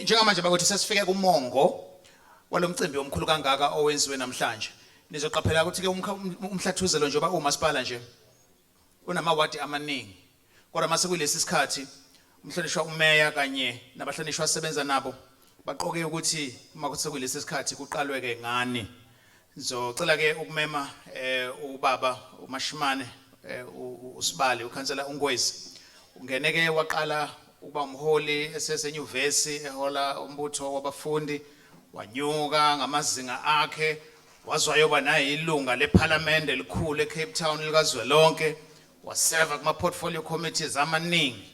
Njengamanje bakuthi sesifike kumongo walomcimbi omkhulu kangaka owenziwe namhlanje. Nizoqaphela ukuthi ke uMhlathuzelo njengoba umasipala nje unamawadi amaningi. Kodwa mase kulesi sikhathi umhlonishwa umeya kanye nabahlonishwa asebenza nabo baqoke ukuthi uma kusekulesi sikhathi kuqalwe ke ngani. Ngizocela ke ukumema ubaba uMashimane, usibali ukhansela uNgwezi. Ungene ke waqala ukuba umholi esesenyuvesi ehola umbutho wabafundi, wanyuka ngamazinga akhe waze wayoba naye ilunga lephalamende elikhulu eCape Town likazwelonke, waseva kuma portfolio committees amaningi.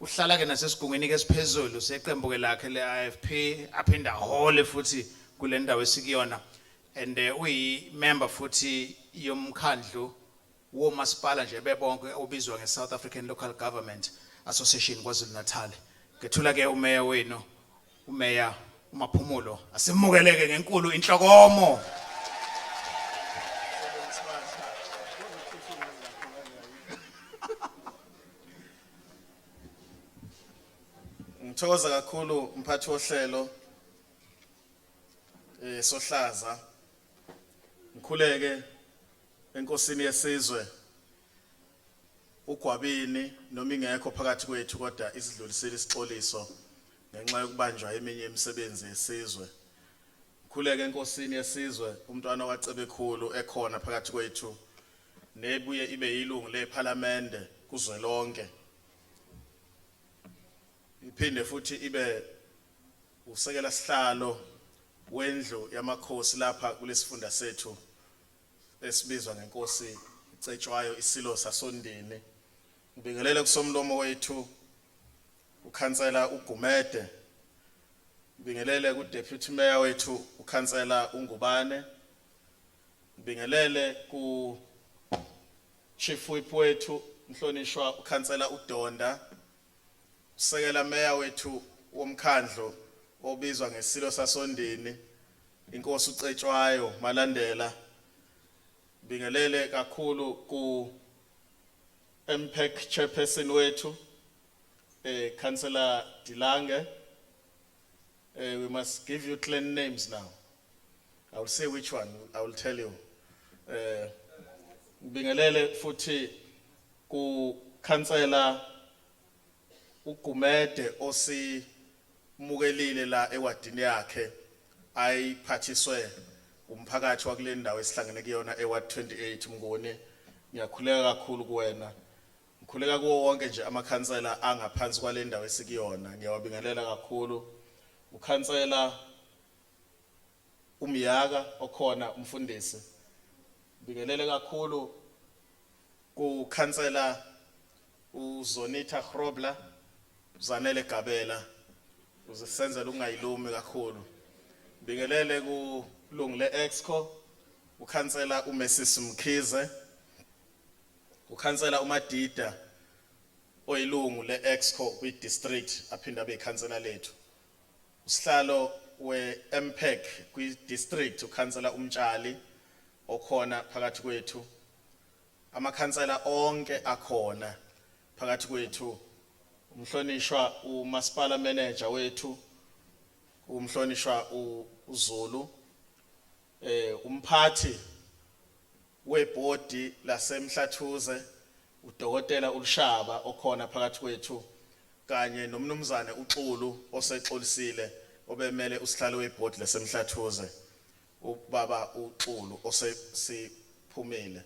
Uhlala ke nasesigungwini ke esiphezulu seqembu ke lakhe le-IFP, aphinde ahole futhi kule ndawo esikuyona, and uyi member futhi yomkhandlu womasipala nje bebonke obizwa nge-South African Local Government Association KwaZulu Natal. Ngethula ke umeya wenu, umeya uMaphumulo. Asimukeleke ngenkulu inhlokomo. Ngithokoza kakhulu mphathi wohlelo Sohlaza. Ngikhuleke enkosini yesizwe uGwabini, noma ingekho phakathi kwethu kodwa isidlulisile isixoliso ngenxa yokubanjwa eminye imisebenzi yesizwe. Ngikhuleke enkosini yesizwe umntwana waCebekhulu ekhona phakathi kwethu nebuye ibe yilungu lephalamende kuzwelonke. Iphinde futhi ibe usekela sihlalo wendlu yamakhosi lapha kulesifunda sethu esibizwa ngenkosi Cetshwayo, isilo sasondini. Ngibingelele kusomlomo wethu ukhansela uGumede. Ngibingelele ku deputy mayor wethu ukhansela uNgubane. Ngibingelele ku chief whip wethu mhlonishwa ukhansela uDonda. Usekela meya wethu womkhandlu obizwa ngesilo sasondini inkosi uCetshwayo Malandela. Bingelele kakhulu ku MPAC chairperson wethu Councillor Dilange. We must give you clan names now. I will say which one, I will tell you. Ngibingelele futhi ku Councillor uGumede osimukelile la ewadini yakhe ayiphathiswe umphakathi wakule ndawo esihlangene kuyona eWard 28 Mnguni. Ngiyakhuleka kakhulu kuwena. Ngikhuleka kuwo wonke nje amakhansela angaphansi kwale ndawo esikuyona. Ngiyawabingelela kakhulu. Ukhansela uMyaka okhona umfundisi. Bingelele kakhulu kukhansela uZonita Grobler, Zanele Gabela, uzisenzela ukungayilumi kakhulu. Bingelele kulungu le-Exco ukhansela uMrs Mkhize, ukhansela uMadida oyilungu le-Exco kwi-district aphinde abe ikhansela lethu. Usihlalo we-MPEC kwi-district ukhansela uMtshali okhona phakathi kwethu. Amakhansela onke akhona phakathi kwethu, umhlonishwa umasipala manager wethu umhlonishwa uZulu, umphathi webhodi laseMhlathuze uDokotela uLushaba okhona phakathi kwethu, kanye nomnumzane uXulu osexolisile obemele usihlalo webhodi laseMhlathuze ubaba uXulu osesiphumile.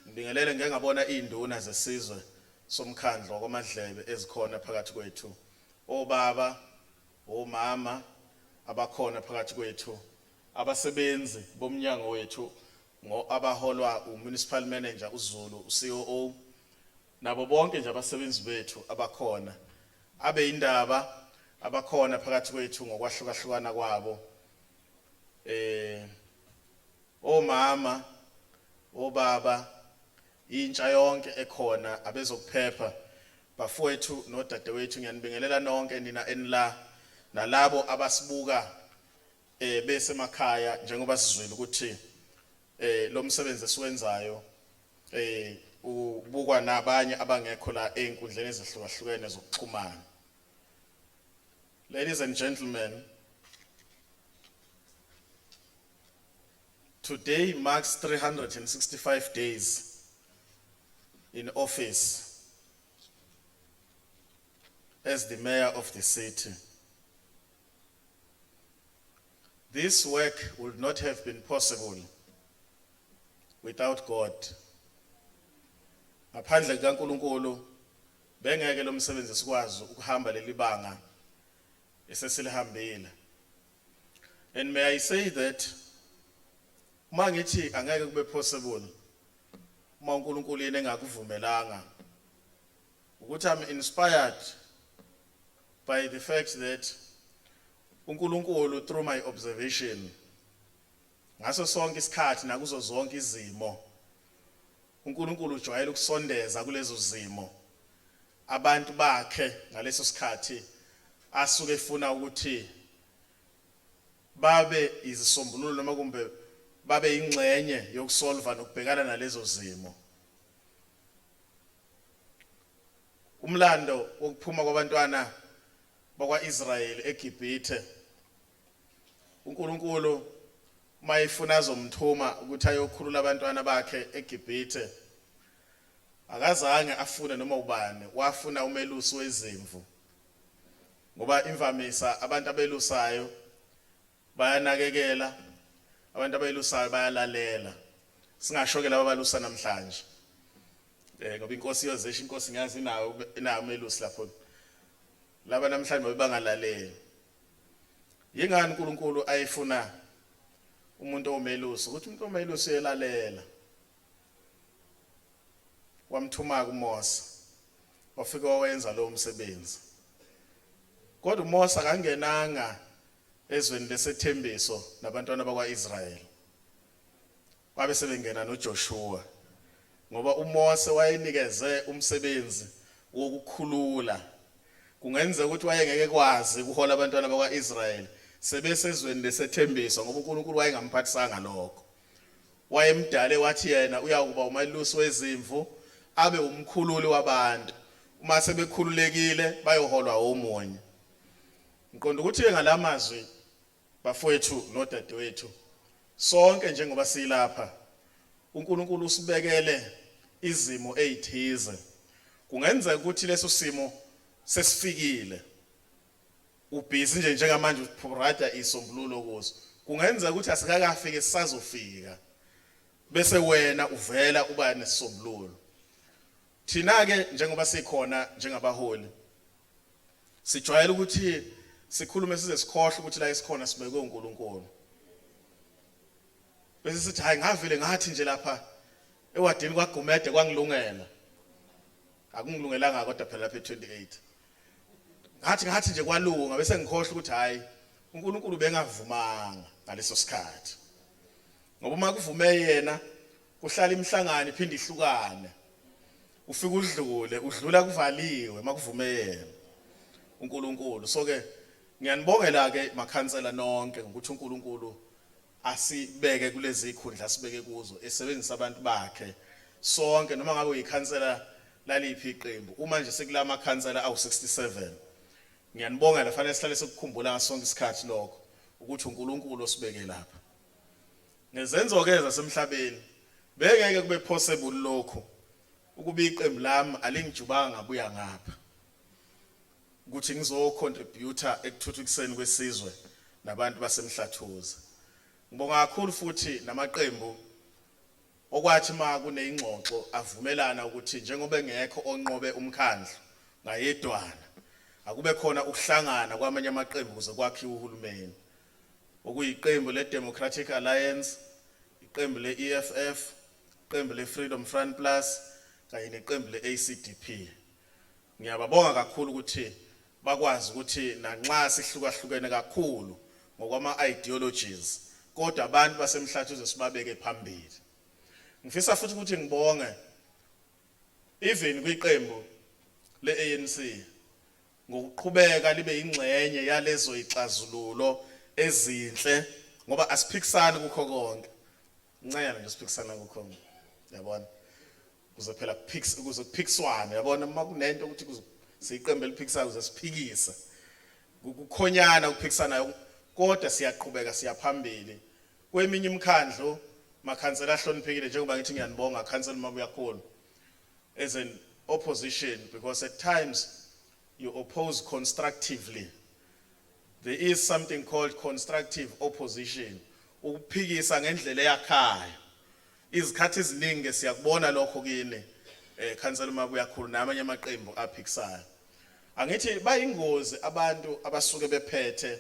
Ngibingelele ngike ngabona izinduna zesizwe somkhandlu wakwaMadlebe ezikhona phakathi kwethu, obaba, omama abakhona phakathi kwethu, abasebenzi bomnyango wethu ngo abaholwa uMunicipal Manager uZulu, uCOO, nabo bonke nje abasebenzi bethu abakhona, abe indaba abakhona phakathi kwethu ngokwahlukahlukana kwabo, omama, obaba, intsha yonke ekhona, abezokuphepha, bafowethu nodadewethu, ngiyanibingelela nonke nina enila nalabo abasibuka besemakhaya, njengoba sizwile ukuthi lo msebenzi esiwenzayo ubukwa nabanye abangekho la einkundleni ezihlukahlukene zokuxhumana. Ladies and gentlemen, today marks 365 days in office as the mayor of the city. This work would not have been possible without God. Ngaphandle kukaNkulunkulu bengeke lo msebenzi sikwazi ukuhamba leli banga esesilihambile. And may I say that uma ngithi angeke kube possible uma uNkulunkulu yena engakuvumelanga ukuthi I'm inspired by the fact that uNkulunkulu, through my observation, ngaso sonke isikhathi nakuzo zonke izimo, uNkulunkulu ujwayele ukusondeza kulezo zimo abantu bakhe ngaleso sikhathi asuke efuna ukuthi babe izisombululo noma kumbe babe ingxenye yokusolva nokubhekana nalezo zimo. Umlando wokuphuma kwabantwana bakwaIsrayeli eGibhithe, uNkulunkulu mayefuna azomthuma ukuthi ayokhulula abantwana bakhe eGibhithe, akazange afune noma ubani, wafuna umelusi wezimvu, ngoba imvamisa abantu abelusayo bayanakekela, abantu abelusayo bayalalela. Singasho ke laba abalusa namhlanje, ngoba inkosi yozesha inkosi ngiyazi inayo umelusi lapho. Laba namhlanje babengalaleli. Yingani uNkulunkulu ayefuna umuntu omelusi? Ukuthi umuntu omelusi uyelalela. Wamthuma kuMose, wafika wawenza lo msebenzi, kodwa uMose akangenanga ezweni lesethembiso nabantwana bakwaIsrayeli, babe sebengena noJoshua, ngoba uMose wayenikeze umsebenzi wokukhulula. Kungenzeka ukuthi wayengeke kwazi ukuhola abantwana bakwaIsrayeli sebesezweni lesethembiso, ngoba uNkulunkulu wayengamphathisanga lokho. Wayemdale wathi yena uyakuba umalusi wezimvu, abe umkhululi wabantu. Uma sebekhululekile bayoholwa omunye. Ngiqonda ukuthi ngalamazwi, bafowethu nodadewethu, sonke njengoba silapha, uNkulunkulu usibekele izimo ezithize. Kungenzeka ukuthi leso simo sesifikile, ubhizi nje njengamanje uprovide isombululo kuso. Kungenzeka ukuthi asikakafiki, sisazofika, bese wena uvela uba nesisombululo. Thina ke njengoba sikhona njengabaholi, sijwayele ukuthi sikhulume size sikhohle ukuthi la esikhona sibekwe uNkulunkulu, bese sithi, "Hayi, ngavele ngathi nje lapha ewadini kwaGumede kwangilungela." Akungilungelanga, kodwa phela lapha e28 ngathi nje kwalunga, bese ngikhohle ukuthi hayi, uNkulunkulu bengavumanga ngaleso sikhathi, ngoba uma kuvume yena kuhlala imihlangano iphinde ihlukane, ufika udlule, udlula kuvaliwe makuvume yena uNkulunkulu. So ke ngiyanibongela ke makhansela nonke ngokuthi uNkulunkulu asibeke kulezi ikhundla asibeke kuzo, esebenzisa abantu bakhe sonke, noma ngabe uyikhansela laliphi iqembu. Uma nje sekulama khansela awu67, ngiyanibongela. Fanele sihlale sikukhumbula ngaso sonke isikhathi lokho, ukuthi uNkulunkulu osibeke lapha. Ngezenzo ke zasemhlabeni bengeke kube possible lokho ukuba iqembu lami alingijubanga ngabuya ngapha ukuthi ngizocontributa ekuthuthukiseni kwesizwe nabantu baseMhlathuze. Ngibonga kakhulu futhi namaqembu okwathi ma kuneyingxoxo avumelana ukuthi njengoba engekho onqobe umkhandlu ngayedwana, akube khona ukuhlangana kwamanye amaqembu ukuze kwakhiwe uhulumeni, okuyiqembu le-Democratic Alliance, iqembu le-EFF, iqembu le-Freedom Front Plus kanye neqembu le-ACDP. Ngiyababonga kakhulu ukuthi bakwazi ukuthi nanxa sihlukahlukene kakhulu ngokwama ideologies, kodwa abantu baseMhlathuze sibabeke phambili. Ngifisa futhi ukuthi ngibonge even kwiqembu le-ANC ngokuqhubeka libe ingxenye yalezo ixazululo ezinhle, ngoba asiphikisani kukho konke, incanyana nje siphikisana kukho, yabona, kuze phela kuphikis ukuze kuphikiswane, yabona, uma kunento ukuthi siyiqembu eliphikisayo ukuze siphikise. Kukhonyana ukuphikisana, kodwa siyaqhubeka siyaphambili kweminye imikhandlu. Makhansela ahloniphekile, njengoba ngithi ngiyanibonga, Khansela Mabuyakhulu, as an opposition, because at times you oppose constructively. There is something called constructive opposition, ukuphikisa ngendlela eyakhayo. Izikhathi eziningi siyakubona lokho kini, Khansela Mabuyakhulu, namanye amaqembu aphikisayo. Angithi bayingozi abantu abasuke bephethe,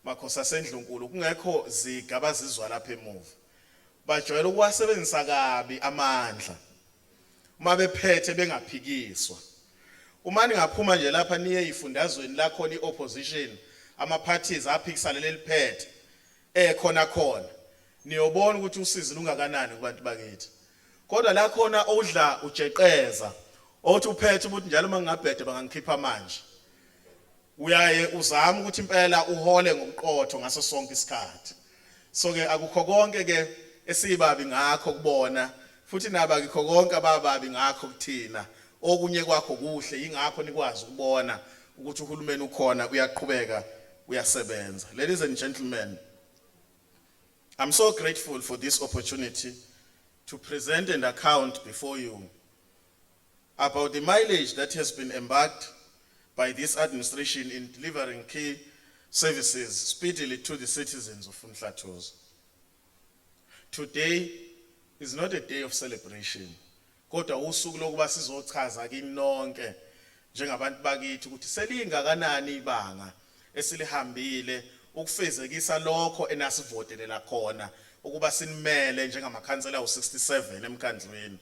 makhosi asendlunkulu, kungekho ziga abazizwa lapha emuva. Bajwayele ukuwasebenzisa kabi amandla uma bephethe bengaphikiswa. Uma ningaphuma nje lapha niye ifundazweni la khona iopposition, ama parties aphikisana leliphethe ekhona khona, niyobona ukuthi usizi lungakanani kubantu bakithi. Kodwa la khona odla ujeqeza, othi uphethe ukuthi njalo uma ngingabhede bangangikhipha manje, uyaye uzama ukuthi impela uhole ngobuqotho ngaso sonke isikhathi. So ke akukho konke ke esibabi ngakho kubona, futhi naba akikho konke abababi ngakho kuthina. Okunye kwakho kuhle, ingakho nikwazi ukubona ukuthi uhulumeni ukhona, uyaqhubeka, uyasebenza. Ladies and gentlemen, I'm so grateful for this opportunity to present an account before you about the mileage that has been embarked by this administration in delivering key services speedily to the citizens of Umhlathuze. Today is not a day of celebration. Kodwa usuku lokuba sizochaza kini nonke njengabantu bakithi ukuthi selingakanani ibanga esilihambile ukufezekisa lokho enasivotelela khona ukuba sinimele njengamakhansela awu-67 emkhandlwini,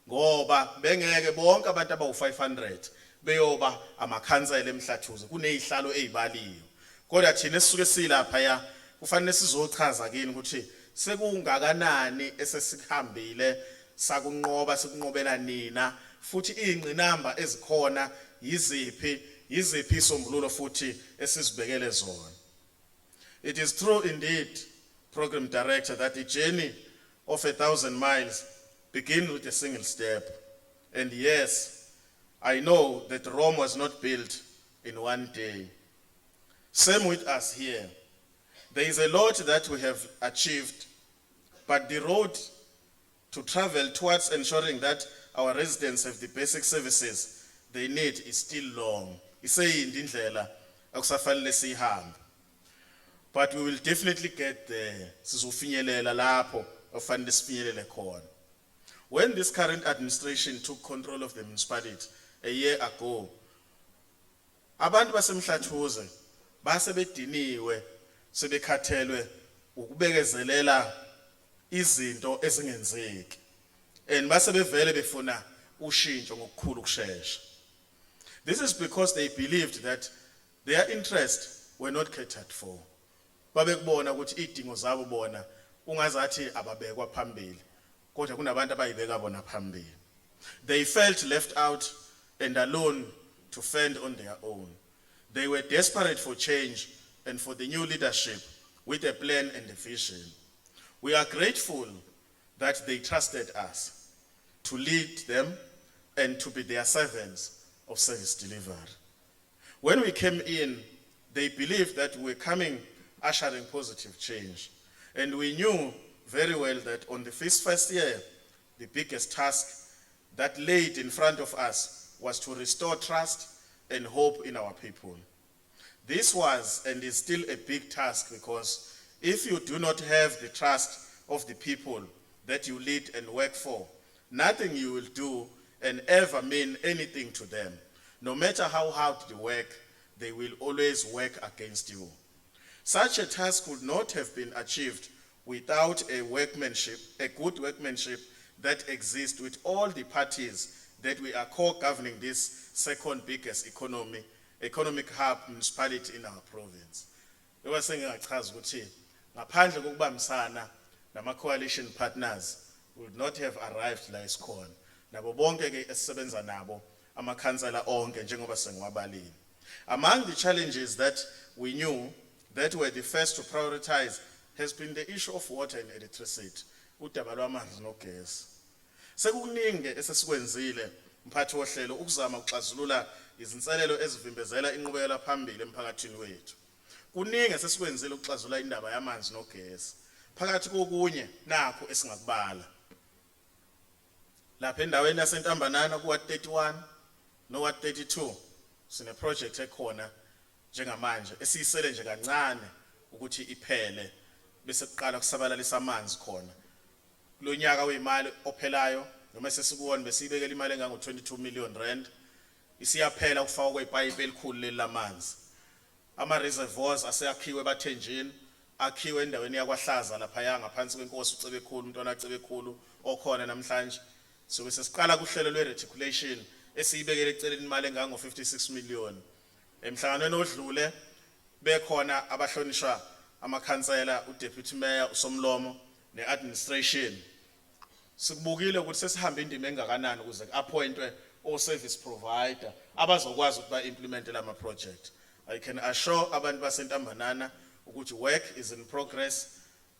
ngoba bengeke bonke abantu abawu-500 beyoba amakhansela eMhlathuze, kunezihlalo ezibaliwe. Kodwa thina esisuke silapha ya kufanele sizochaza kini ukuthi sekungakanani esesihambile sakunqoba, sikunqobela nina, futhi izingqinamba ezikhona yiziphi, yiziphi isombululo futhi esizibekele zona. It is true indeed, Program Director, that the journey of 1,000 miles begins with a single step. And yes, I know that Rome was not built in one day. Same with us here. There is a lot that we have achieved, but the road to travel towards ensuring that our residents have the basic services they need is still long. Iseyinde indlela akusafanele siyihambe. But we will definitely get there. Sizofinyelela lapho okufanele sifinyelele khona. When this current administration took control of the municipality a year ago, abantu baseMhlathuze base bediniwe, sebekhathelwe ukubekezelela izinto ezingenzeki, and base bevele befuna ushintsho ngokukhulu ukushesha. This is because they believed that their interests were not catered for. Babekubona ukuthi idingo zabo bona ungazathi ababekwa phambili, kodwa kunabantu abayibeka bona phambili. They felt left out and alone to fend on their own. They were desperate for change and for the new leadership with a plan and a vision. We are grateful that they trusted us to lead them and to be their servants of service delivery. When we came in, they believed that we were coming ushering positive change. And we knew very well that on the first year, the biggest task that laid in front of us was to restore trust and hope in our people. This was and is still a big task, because if you do not have the trust of the people that you lead and work for, nothing you will do and ever mean anything to them. No matter how hard you work, they will always work against you. Such a task could not have been achieved without a good workmanship that exists with all the parties that we are co-governing this second biggest economic hub municipality in our province. Ngoba sengingachaza ukuthi ngaphandle kokubambisana nama coalition partners, we would not have arrived la esikhona. Nabo bonke ke esisebenza nabo, amakhansela onke njengoba sengiwabalile. Among the challenges that we knew that were the first to prioritize has been the issue of water and electricity, udaba lwamanzi nogesi. Sekukuningi esesikwenzile, mphathi wohlelo, ukuzama ukuxazulula izinselelo ezivimbezela inqubekela phambili emphakathini wethu. Kuningi esesikwenzile ukuxazulula indaba yamanzi nogesi. Phakathi kokunye nakho esingakubala. Lapha endaweni yaseNtambanana ku-Ward 31 no-Ward 32 sine project ekhona njengamanje esiyisele nje kancane ukuthi iphele bese kuqala kusabalalisa amanzi khona. Kulonyaka wemali ophelayo noma sesikuwona besiyibekela imali engango 22 million rand, isiyaphela ukufakwa kwepayipi elikhulu leli lamanzi. Ama reservoirs aseyakhiwe eBathenjini, akhiwe endaweni yakwaHlaza laphaya ngaphansi kwenkosi uCebekhulu, umntwana kaCebekhulu okhona namhlanje. Sobe sesiqala kuhlelo lwe-reticulation esiyibekele eceleni imali engango 56 million. Emhlanganweni odlule bekhona abahlonishwa amakhansela, uDeputy Mayor uSomlomo neadministration. Sikubukile ukuthi sesihambe indima engakanani ukuze ku-appointwe o-service provider abazokwazi ukuthi ba-implemente lama project. I can assure abantu baseNtambanana ukuthi work is in progress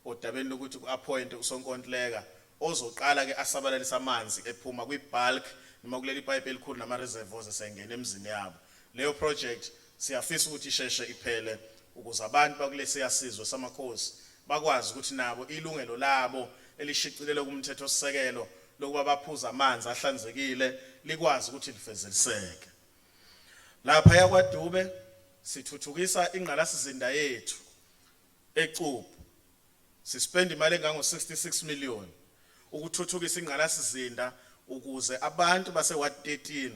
odabeni lokuthi ku-appointe usonkontileka ozoqala ke asabalalisa amanzi ephuma kwi-bulk noma kuleli pipe elikhulu nama-reservoirs esengena emzini yabo. Leyo project siyafisa ukuthi isheshe iphele ukuze abantu bakulesiya sizwe samakhosi bakwazi ukuthi nabo ilungelo labo elishicilelwe kumthethosisekelo lokuba baphuze amanzi ahlanzekile likwazi ukuthi lifezeliseke. Lapha yakwaDube sithuthukisa ingqalasizinda yethu eCuphu. Sispend imali engango 66 million ukuthuthukisa ingqalasizinda ukuze abantu base Ward 13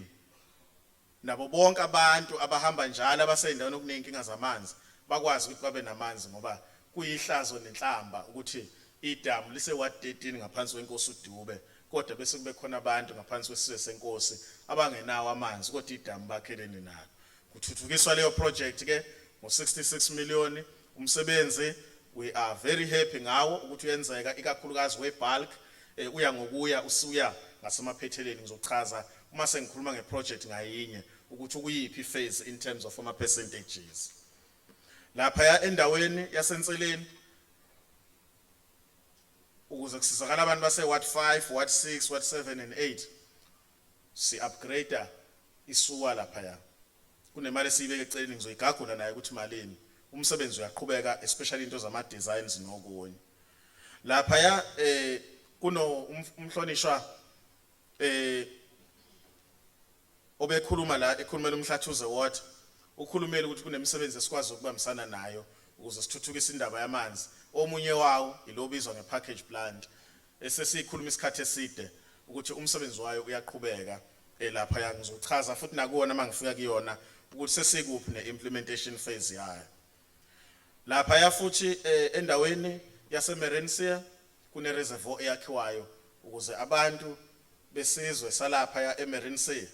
nabo bonke abantu abahamba njalo abaseyindaweni okuneyinkinga zamanzi bakwazi ukuthi babe namanzi, ngoba kuyihlazo nenhlamba ukuthi idamu lise Ward 13 ngaphansi kwenkosi uDube, kodwa bese kube khona abantu ngaphansi kwesizwe senkosi abangenawo amanzi kodwa idamu bakhelene nalo. Kuthuthukiswa leyo project ke ngo 66 million. Umsebenzi we are very happy ngawo ukuthi uyenzeka, ikakhulukazi we-bulk, uya ngokuya usuya ngasemaphetheleni. Ngizochaza uma sengikhuluma ngeproject ngayinye ukuthi ukuyiphi phase in terms of ama percentages. Lapha endaweni yaseNseleni ukuze kusizakala abantu base Ward 5, Ward 6, Ward 7 and 8, si upgrade isuwa lapha. Kunemali esiyibeke eceleni, ngizoyigagula naye ukuthi malini. Umsebenzi uyaqhubeka, especially into zama designs nokunye. Lapha ya kuno umhlonishwa obekhuluma la ekhulumela uMhlathuze Ward, ukhulumela ukuthi kunemisebenzi esikwazi ukubambisana nayo ukuze sithuthukise indaba yamanzi. Omunye wawo ilobizwa ngepackage plant esesikhuluma isikhathi eside ukuthi umsebenzi wayo uyaqhubeka lapha ya. Ngizochaza futhi nakuwona mangifika kuyona ukuthi sesikuphi neimplementation phase yayo. Lapha ya futhi endaweni yaseMerensia kune reservoir eyakhiwayo ukuze abantu besizwe salapha ya eMerensia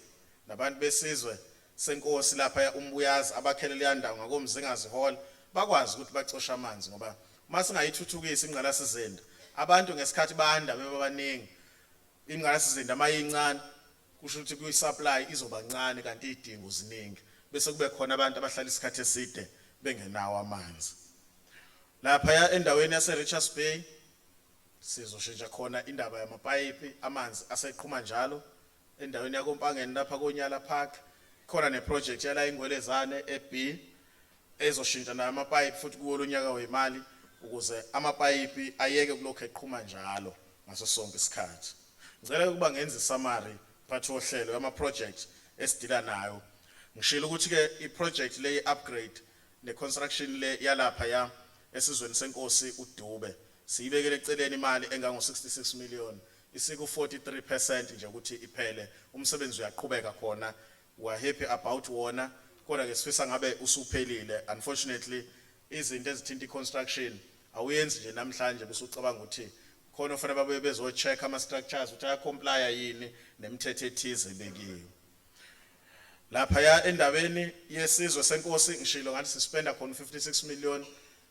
nabantu besizwe senkosi lapha ya uMbuyazi abakhele leya ndawo ngakoMzingazi Hall bakwazi ukuthi bacoshe amanzi, ngoba uma singayithuthukisa ingqalasizinda, abantu ngesikhathi banda bebabaningi, ingqalasizinda mayincane kusho ukuthi kuyi-supply izoba ncane kanti izidingo ziningi, bese kube khona abantu abahlala isikhathi eside bengenawo amanzi. Lapha ya endaweni yase Richards Bay sizoshintsha khona indaba yamapayipi amanzi aseqhuma njalo. Endaweni yakoMpangeni lapha koNyala Park khona neproject yala iNgwelezane eB ezoshintsha nayo amapayipi futhi kuwo lonyaka wemali ukuze amapayipi ayeke kulokho eqhuma njalo ngaso sonke isikhathi. Ngicela ukuba ngenze isummary, mphathi wohlelo, yama project esidila nayo. Ngishilo ukuthi ke iproject le upgrade ne construction le yalapha ya esizweni senkosi uDube siyibekele eceleni imali engango 66 million, isiku 43% nje ukuthi iphele. Umsebenzi uyaqhubeka khona, we are happy about wona, kodwa ke sifisa ngabe usuphelile. Unfortunately, izinto ezithinta i-construction awuyenzi nje namhlanje bese ucabanga ukuthi khona ofanele babuye bezo-check ama-structures ukuthi ayacomplya yini nemithetho ethize ebekiwe. Lapha ya endabeni yesizwe senkosi ngishilo ngathi sispenda khona 56 million,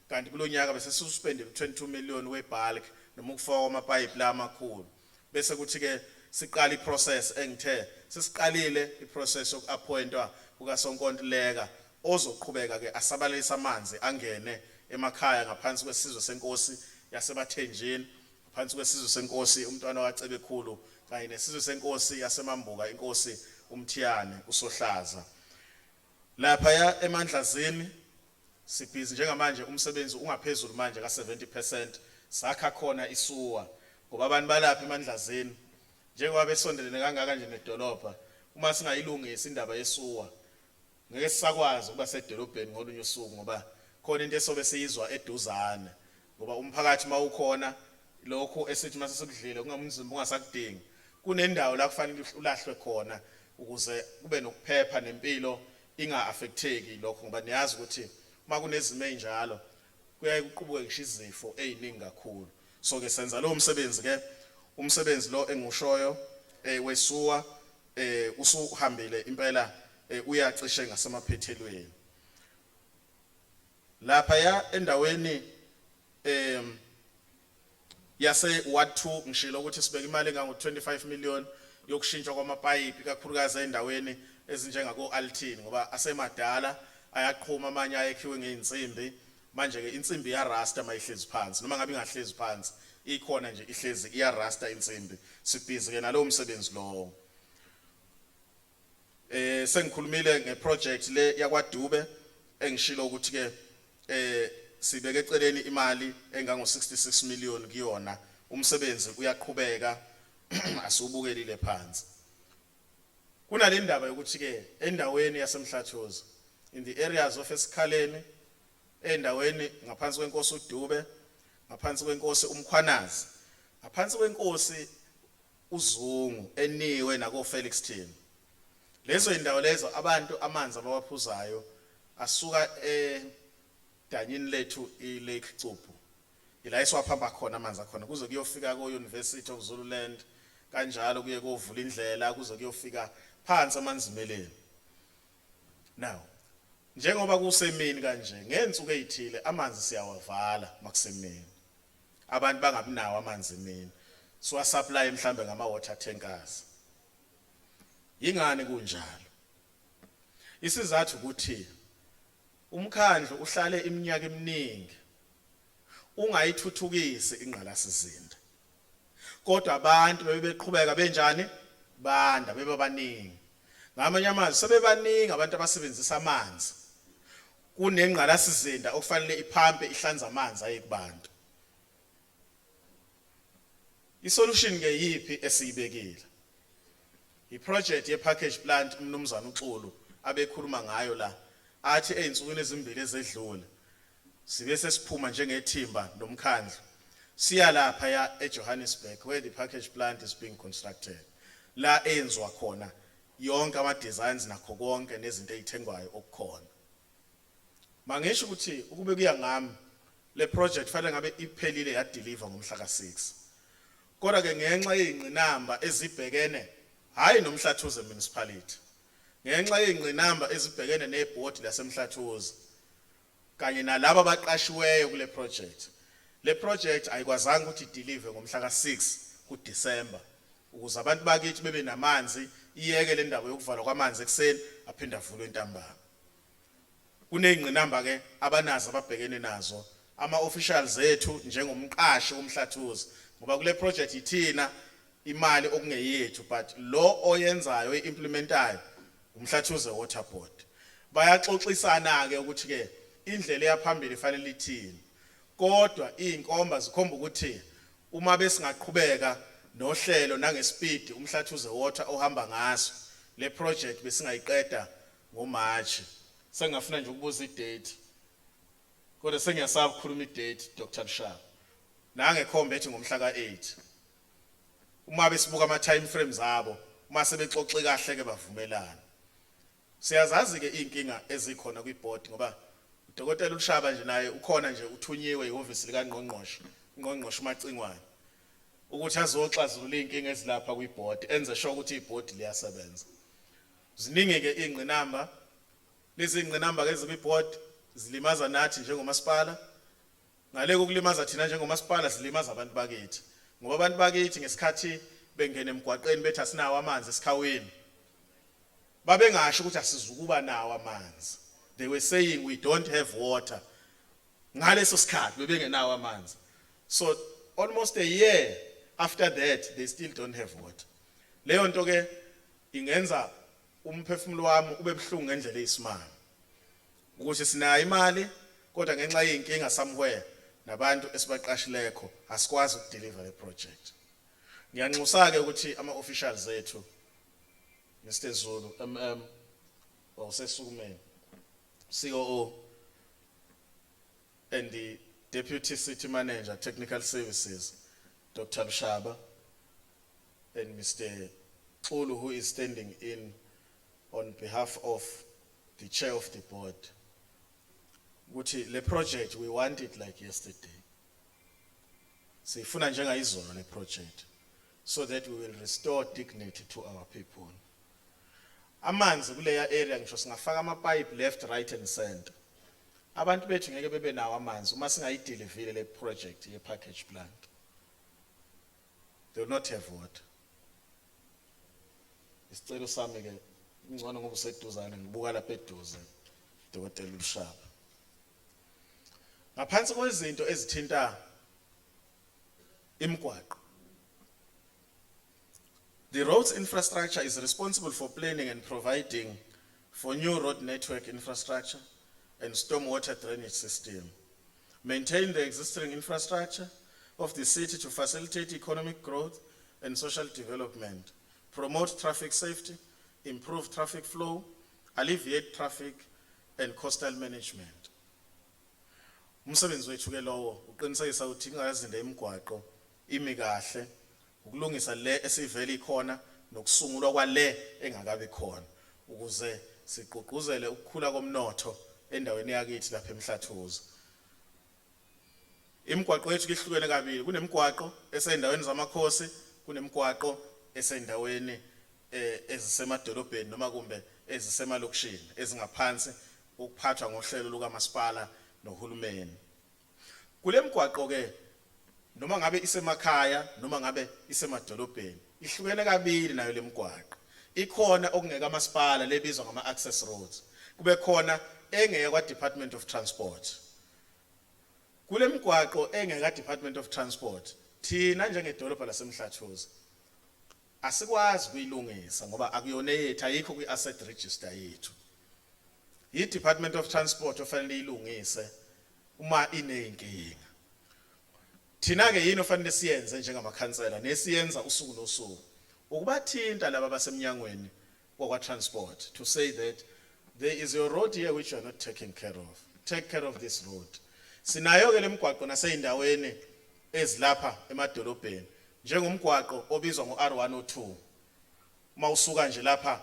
kanti kulonyaka bese sisuspendile 22 million webulk noma ukufakwa kwamapayipi la amakhulu, bese kuthi ke siqala iprocess engithe sesiqalile, iprocess yokuappointwa kukaSonkontileka ozoqhubeka ke asabalalisa amanzi angene emakhaya ngaphansi kwesizwe senkosi yaseBathenjini, ngaphansi kwesizwe senkosi umntwana waCebekhulu kanye nesizwe senkosi yaseMambuka, inkosi uMthiyane uSohlaza. Lapha ya eMandlazini sibhizi njengamanje, umsebenzi ungaphezulu manje ka 70%. Sakha khona i-sewer ngoba abantu balapha eMandlazini, njengoba besondelene kangaka nje nedolobha, uma singayilungisi indaba ye-sewer, ngeke sisakwazi ukuba sedolobheni ngolunye usuku, ngoba khona into esobe siyizwa eduzane, ngoba umphakathi mawukhona lokhu esithi mase sikudlile kungamzimba ungasakudingi, kunendawo la kufanele ulahlwe khona ukuze kube nokuphepha nempilo inga-affecteki lokho, ngoba niyazi ukuthi uma kunezimo ey'njalo kuyaye kuqubuke ngisho izifo ey'ningi kakhulu. So ke senza lowo msebenzi ke, umsebenzi lo engiwushoyo we-sewer usuhambile impela, uyacishe ngasemaphethelweni. Lapha ya endaweni yase Ward 2, ngishilo ukuthi sibeka imali engango 25 million yokushintshwa kwamapayipi, kakhulukazi endaweni ezinjengako Alton, ngoba asemadala, ayaqhuma, amanye ayekhiwe ngeinsimbi. Manje ke insimbi iya-rusta mayihlezi phansi, noma ngabe ingahlezi phansi, ikhona nje ihlezi iya-rusta insimbi. Sibhizi ke nalowo msebenzi lowo. Sengikhulumile ngeproject le yakwaDube, engishilo ukuthi ke sibeke eceleni imali engango 66 million kuyona. Umsebenzi uyaqhubeka, asiubukelile phansi. Kunale ndaba yokuthi ke endaweni yaseMhlathuze, in the areas of Esikhaleni, endaweni ngaphansi kwenkosi uDube, ngaphansi kwenkosi uMkhwanazi, ngaphansi kwenkosi uZungu, eniwe nako Felixton, lezo indawo lezo, abantu amanzi abawaphuzayo asuka edanyini lethu iLake Cubhu, ila esiwaphamba khona amanzi akhona kuze kuyofika ko University of Zululand, kanjalo kuye kovula indlela kuze kuyofika phansi amanzimeleni. Now, njengoba kusemini kanje, ngensuku ezithile amanzi siyawavala makusemini, abantu bangabi nawo amanzi emini, siwa supply mhlambe ngama water tankers. Ingani kunjalo? Isizathu ukuthi umkhandlu uhlale iminyaka eminingi ungayithuthukisi ingqalasizinda, kodwa abantu bebeqhubeka benjani? Banda, beba baningi. Ngamanye amazwi, sebebaningi abantu abasebenzisa amanzi kunengqalasizinda okufanele iphampe ihlanze amanzi aye kubantu. Isolution ke yipi esiyibekile? Iproject ye package plant umnumzana uXulu abekhuluma ngayo la, athi ezinsukwini ezimbili ezedlule sibe sesiphuma njengethimba nomkhandlu siya lapha ya eJohannesburg, where the package plant is being constructed, la eyenziwa khona yonke ama designs nakho konke nezinto ezithengwayo okukhona. Mangisho ukuthi ukube kuya ngami, le project fanele ngabe iphelile, yadeliver ngomhla ka6, kodwa ke ngenxa yezingqinamba ezibhekene hayi noMhlathuze municipality, ngenxa yezingqinamba ezibhekene nebhodi laseMhlathuze kanye nalabo abaqashiweyo kule project, le project ayikwazanga ukuthi ideliver ngomhla ka6 kuDecember ukuze abantu bakithi bebe namanzi, iyeke le ndaba yokuvalwa kwamanzi ekseni aphinde avulwe entambama. Kuneyingqinamba ke abanazo, ababhekene nazo ama officials ethu njengomqashi uMhlathuze, ngoba kule project ithina imali okungeyethu, but lo oyenzayo, oyimplementayo, uMhlathuze Water Board. Bayaxoxisana ke ukuthi ke indlela eyaphambili ifanele ithini, kodwa izinkomba zikhomba ukuthi uma besingaqhubeka nohlelo nangespeed uMhlathuze Water ohamba ngaso, le project besingayiqeda ngoMarch. Sengafuna nje ukubuza idate, kodwa sengiyasaba ukukhuluma idate, Dr Lushaba, nangekhomba ethi ngomhla ka8, uma besibuka ama time frames abo, uma sebexoxe kahle ke bavumelana. Siyazazi ke inkinga ezikhona kwiboard, ngoba udokotela uLushaba nje naye ukhona nje, uthunyiwe ihhovisi likaNgqongqoshe, uNgqongqoshe uMacingwane, ukuthi azoxazulula inkinga ezilapha kwiboard, enze sure ukuthi iboard liyasebenza. Ziningi ke ingqinamba lezi, ingqinamba ke ezikwiboard zilimaza nathi njengomasipala. Ngale kokulimaza thina njengomasipala, zilimaza abantu bakithi, ngoba abantu bakithi ngesikhathi bengena emgwaqeni bethi asinawo amanzi esikhawini, babengasho ukuthi asizukuba nawo amanzi. They were saying, "We don't have water." Ngaleso sikhathi bebengenawo amanzi. So almost a year after that, they still don't have water. Leyo nto ke ingenza umphefumulo wami ube buhlungu ngendlela eyisimanga. Ukuthi sinayo imali, kodwa ngenxa yey'nkinga somewhere nabantu esibaqashilekho, asikwazi ukudeliver le project. Ngiyanxusa-ke ukuthi ama-officials ethu, Mr Zulu, wawusesukumeni, COO and the Deputy City Manager, Technical Services, Dr. Lushaba, and Mr. Xulu, who is standing in on behalf of the chair of the board. Ukuthi le project, we want it like yesterday. Sifuna njengayizolo le project so that we will restore dignity to our people. Amanzi kuleya area, ngisho singafaka ama pipe left, right and center, abantu bethu ngeke bebe nawo amanzi uma singayideliverile le project ye package plant. They will not have water. Isicelo sami ke, ingcono ngoba useduzane, ngibuka lapha eduze, Dokotela uLushaba. Ngaphansi kwezinto ezithinta imigwaqo, the roads infrastructure is responsible for planning and providing for new road network infrastructure and stormwater drainage system, maintain the existing infrastructure of the city to facilitate economic growth and social development, promote traffic safety, improve traffic flow, alleviate traffic and coastal management. Umsebenzi wethu ke lowo uqinisekisa ukuthi ingazinda imigwaqo imi kahle, ukulungisa le esivele ikhona nokusungulwa kwale engakabi khona, ukuze sigqugquzele ukukhula komnotho endaweni yakithi lapha eMhlathuze. Imigwaqo yethu ihlukene kabili: kunemigwaqo esendaweni zamakhosi, kunemigwaqo esendaweni ezisemadolobheni noma kumbe ezisemalokishini ezingaphansi ukuphathwa ngohlelo lukamasipala nohulumeni. Kule migwaqo ke, noma ngabe isemakhaya noma ngabe isemadolobheni, ihlukene kabili nayo lemigwaqo. Ikhona okungeka amasipala lebizwa ngama access roads, kube khona engeke kwa Department of Transport. Kule migwaqo engeka Department of Transport, thina njengedolobha laseMhlathuze asikwazi kuyilungisa ngoba akuyona yethu, ayikho kwi-asset register yethu. I-Department of Transport ofanele ilungise uma ineyinkinga. Thina ke yini ofanele siyenze njengamakhansela nesiyenza usuku nosuku? Ukubathinta laba basemnyangweni wakwa transport to say that there is a road here which you are not taking care of, take care of this road. Sinayo ke lemigwaqo naseyindaweni ezilapha emadolobheni, njengomgwaqo obizwa ngo-R102 uma usuka nje lapha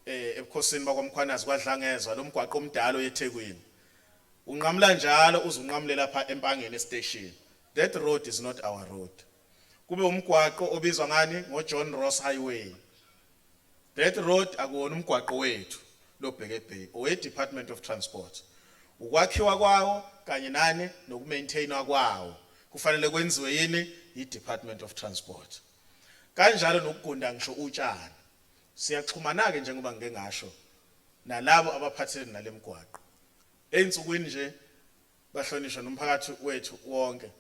ebukhosini bakwaMkhwanazi kwadlangezwa, lo mgwaqo omdala oyeThekwini, unqamula njalo uze unqamule lapha eMpangeni station. That road is not our road. Kube umgwaqo obizwa ngani? NgoJohn Ross Highway. That road akuwona umgwaqo wethu lobheke Bay, owe Department of Transport. Ukwakhiwa kwawo kanye nani nokumaintainwa kwawo kufanele kwenziwe yini? I-Department of Transport. Kanjalo nokugunda ngisho utshani. Siyaxhumana ke, njengoba ngike ngasho, nalabo abaphathele nalemigwaqo. Einsukwini nje, bahlonishwa nomphakathi wethu wonke,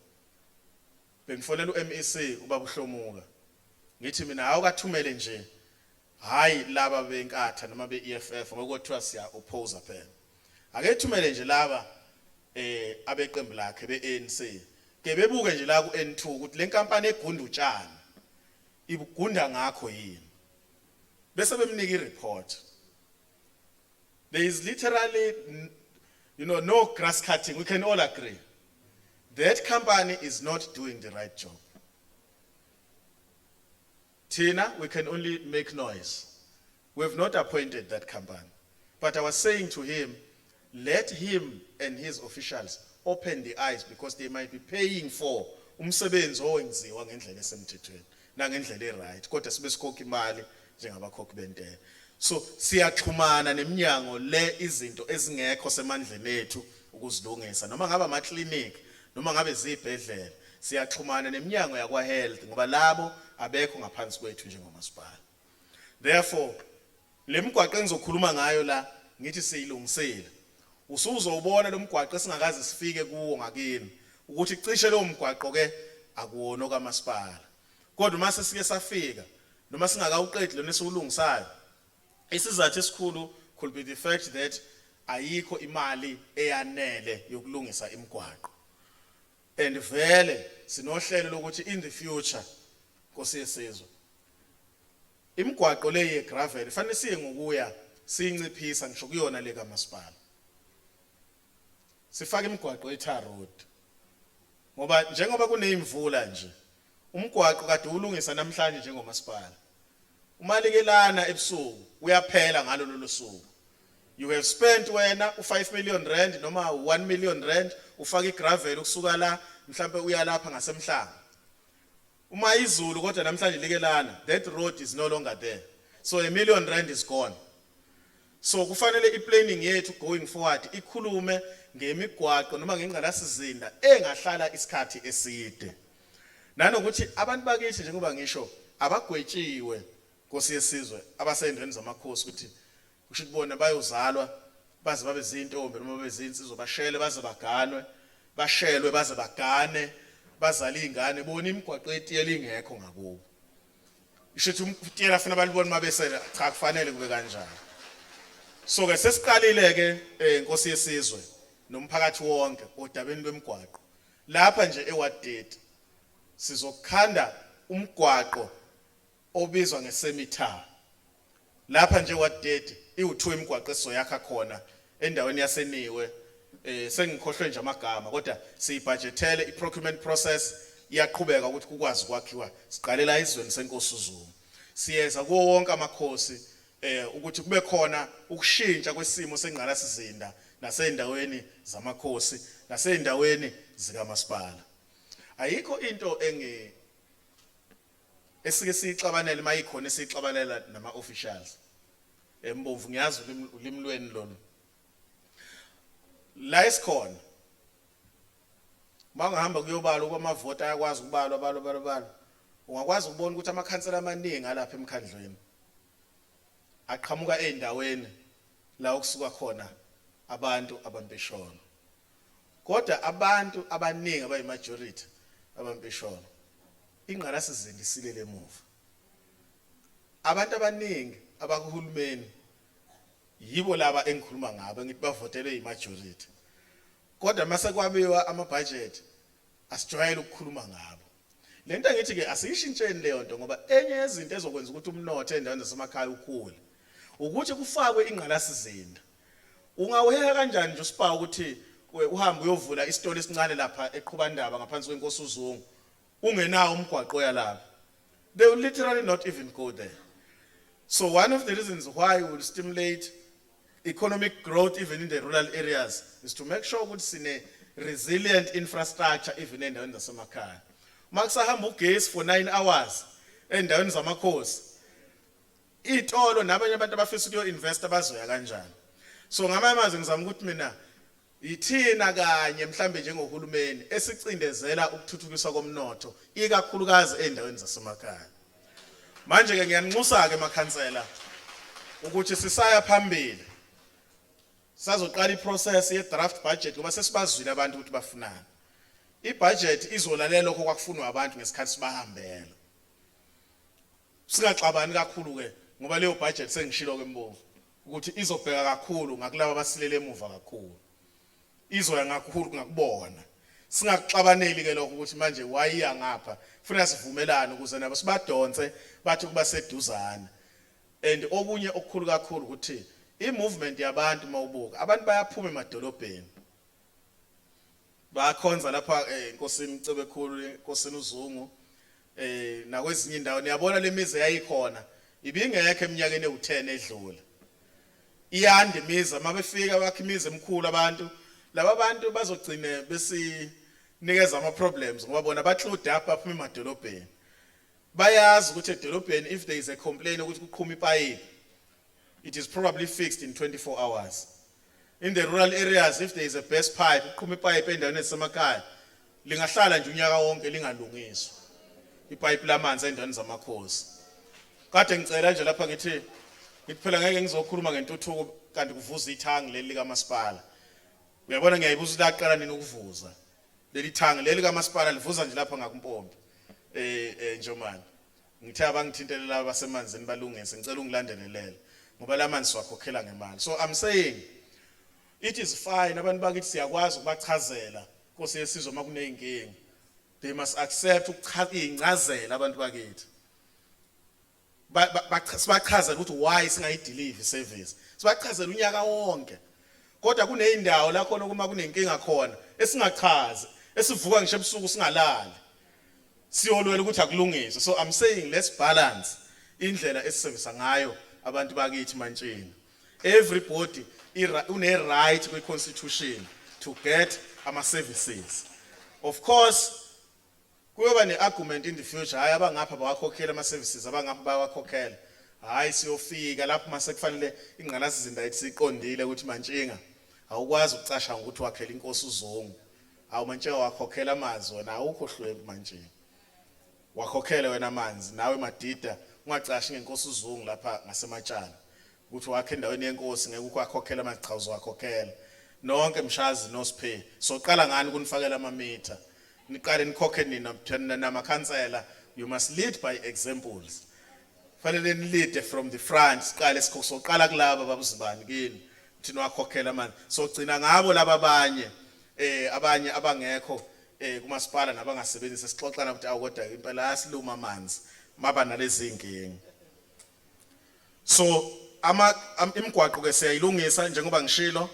bengifonela uMEC ubaba uHlomuka, ngithi mina awukathumele nje, hayi laba beNkatha noma beEFF, ngoba kuthiwa siya oppose phela, akethumele nje laba abeqembu lakhe beANC ke, bebuke nje la kuN2 ukuthi le nkampani egunda utshani ibugunda ngakho yini, bese bemnika ireport. There is literally no grass cutting. We can all agree that company is not doing the right job. Thina, we can only make noise. We have not appointed that company, but I was saying to him, let him and his officials open the eyes, because they might be paying for umsebenzi owenziwa ngendlela esemthethweni nangendlela eright, kodwa sibe sikhokha imali njengabakhokhi bentela. So siyaxhumana neminyango le izinto ezingekho semandleni ethu ukuzilungisa, noma ngabe ama clinic noma ngabe zibhedlela, siyaxhumana neminyango yakwa health, ngoba labo abekho ngaphansi kwethu njengomasipala. Therefore, le migwaqo engizokhuluma ngayo la, ngithi siyilungisile, usuzowubona lo mgwaqo esingakaze sifike kuwo ngakini, ukuthi cishe lowo mgwaqo ke akuwona okamasipala. Kodwa uma sesike safika noma singakawuqedi lona esiwulungisayo, isizathu esikhulu could be the fact that Ayikho imali eyanele yokulungisa imigwaqo, and vele sinohlelo lokuthi in the future, Nkosi yesizwe, imigwaqo le ye gravel fanele siye ngokuya siyinciphisa, ngisho kuyona le kamasipala sifake imigwaqo e-tar road, ngoba njengoba kuneyimvula nje, umgwaqo kade ulungisa namhlanje njengomasipala, umalikelana ebusuku uyaphela ngalo lolo suku. You have spent wena u5 million rand noma 1 million rand ufaka igravel ukusuka la mhlambe uya lapha ngasemhlanga. Uma izulu kodwa namhlanje likelana, that road is no longer there, so R1 million is gone. So kufanele iplanning yethu going forward ikhulume ngemigwaqo noma ngengqalasizinda engahlala isikhathi eside, nanokuthi abantu bakithi, njengoba ngisho, abagwetshiwe, Nkosi yesizwe, abaseyindaweni zamakhosi, ukuthi kusho ukuthi bona bayozalwa baze babe zintombi noma babe zinsizwa, bashele baze baganwe, bashelwe baze bagane, bazale izingane, bona imigwaqo etiyela ingekho ngakubo. Isho ukuthi umtiyela afuna balibone mabesele. Cha, kufanele kube kanjalo. So ke sesiqalile ke, Nkosi yesizwe nomphakathi wonke, odabeni lwemigwaqo. Lapha nje eWard 30 sizokhanda umgwaqo obizwa ngesemi-tar. Lapha nje Ward 30 iwu2 imigwaqo esizoyakha khona endaweni yaseniwe. Sengikhohlwe nje amagama, kodwa siyibudgetele, i-procurement process iyaqhubeka ukuthi kukwazi ukwakhiwa. Siqalela izweni senkosi uZungu, siyeza kuwo wonke amakhosi ukuthi kube khona ukushintsha kwesimo sengqalasizinda nasendaweni zamakhosi nasendaweni zikamasipala. Ayikho into engi esike siyixabanele, mayikhona esiyixabanela nama officials embomvu. Ngiyazi ulimi lweni lolu la esikhona. Mangahamba kuyobala ukuba amavoti ayakwazi ukubalwa, balwa, balwa, balwa, ungakwazi ukubona ukuthi amakhansela amaningi alapha emkhandlweni aqhamuka ezindaweni la okusuka khona abantu abampisholo, kodwa abantu abaningi abayimajority abampisholo, ingqalasizinda isilele emuva. Abantu abaningi abakuhulumeni yibo laba engikhuluma ngabo, ngithi bavotelwe yimajority, kodwa mase kwabiwa amabudget asijwayele ukukhuluma ngabo. Lento ngithi ke asiyishintsheni leyo nto, ngoba enye yezinto ezokwenza ukuthi umnotho endaweni zasemakhaya ukhule ukuthi kufakwe ingqalasizinda. Ungawuheha kanjani nje uSpar ukuthi uhambe uyovula isitolo esincane lapha eqhubandaba ngaphansi kwenkosi uZungu ungenawo umgwaqo oyalapha? They will literally not even go there. So one of the reasons why we will stimulate economic growth even in the rural areas is to make sure ukuthi sine resilient infrastructure even endaweni zasemakhaya. Uma kusahamba ugesi for 9 hours endaweni zamakhosi, itolo nabanye abantu abafisa ukuyo invest bazoya kanjani? So ngamanye amazwi ngizama ukuthi mina yithina kanye mhlambe njengohulumeni esicindezela ukuthuthukiswa komnotho, ikakhulukazi endaweni zasemakhaya. Manje ke ngiyanxusa ke makhansela ukuthi sisaya phambili, sazoqala iprocess ye draft budget, ngoba sesibazwile abantu ukuthi bafunani. Ibudget izolalela lokho kwakufunwa abantu ngesikhathi sibahambela. Singaxabani kakhulu ke, ngoba leyo budget, sengishilo ke Mbomvu, ukuthi izobheka kakhulu ngakulabo abasilele emuva kakhulu, izoya ngakhulu ngakubona. Singakuxabaneli ke lokho ukuthi manje wayiya ngapha. Funa sivumelane ukuze nabo sibadonse bathi kuba seduzane. And okunye okukhulu kakhulu ukuthi i-movement yabantu, mawubuka abantu bayaphuma emadolobheni, bayakhonza lapha enkosini Cebekhulu, enkosini uZungu, nakwezinye indawo. Niyabona lemizi yayikhona ibingekho eminyakeni ewu10 edlule. Iyanda imizi, uma befika bakha imizi emikhulu abantu. Laba bantu bazogcine besinikeza ama problems, ngoba bona baclued up, baphuma emadolobheni, bayazi ukuthi edolobheni if there is a complaint ukuthi kuqhuma ipayipi, it is probably fixed in 24 hours. In the rural areas, if there is a burst pipe, kuqhuma ipayipi endaweni ezisemakhaya, lingahlala nje unyaka wonke lingalungiswa ipayipi lamanzi endaweni zamakhosi. Kade ngicela nje lapha, ngithi phela ngeke ngizokhuluma ngentuthuko kanti kuvuza ithangi leli likamasipala. Uyabona, ngiyayibuza ukuthi laqala nini ukuvuza leli thangi leli kamasipala, livuza nje lapha ngakumpompi Njomane. Ngithe abangithintele laba basemanzini balungise, ngicela ungilandelelele, ngoba lamanzi siwakhokhela ngemali. So I'm saying, It is fine, abantu bakithi siyakwazi ukubachazela, Nkosi yesizwe, uma kuneyinkinga. They must accept ukuchaza abantu bakithi. Sibachazele ukuthi why singayideliver service. Sibachazele unyaka wonke. Kodwa kuneyindawo la khona uma kunenkinga khona esingachazi, esivuka ngisho ebusuku singalali. Siyolwela ukuthi akulungiswe. So I'm saying let's balance indlela esisebenzisa ngayo abantu bakithi mantshini. Everybody une right kwi constitution to get ama services. Of course kuyoba ne argument in the future, hayi, abangapha bawakhokhela ama services, abangapha bayawakhokhela. Hayi, siyofika lapho mase kufanele ingqalasizinda yethu siqondile ukuthi mantshinga awukwazi ukucasha ngokuthi wakhela inkosi uZungu. Awu mantshinga, wakhokhela amanzi wena, awukho hlwempu mantshinga. Wakhokhele wena amanzi nawe madida, ungacashi ngenkosi uZungu lapha ngasematshana. Ukuthi wakhe endaweni yenkosi ngeke ukwakhokhela amanzi, cha, uzowakhokhela. Nonke mshazi noSiphe. Soqala ngani kunifakela amamitha. Niqale nikhokhe nina namakhansela, you must lead by examples. Fanele ni-lead from the front, siqale soqala kulaba babuzibani kini. Thina wakhokhela amanzi. Sogcina ngabo laba abanye abanye abangekho kumasipala nabangasebenzisi, sixoxana ukuthi awu kodwa impela asiluma amanzi maba nalezi inkinga. So ama imigwaqo ke siyayilungisa njengoba ngishilo,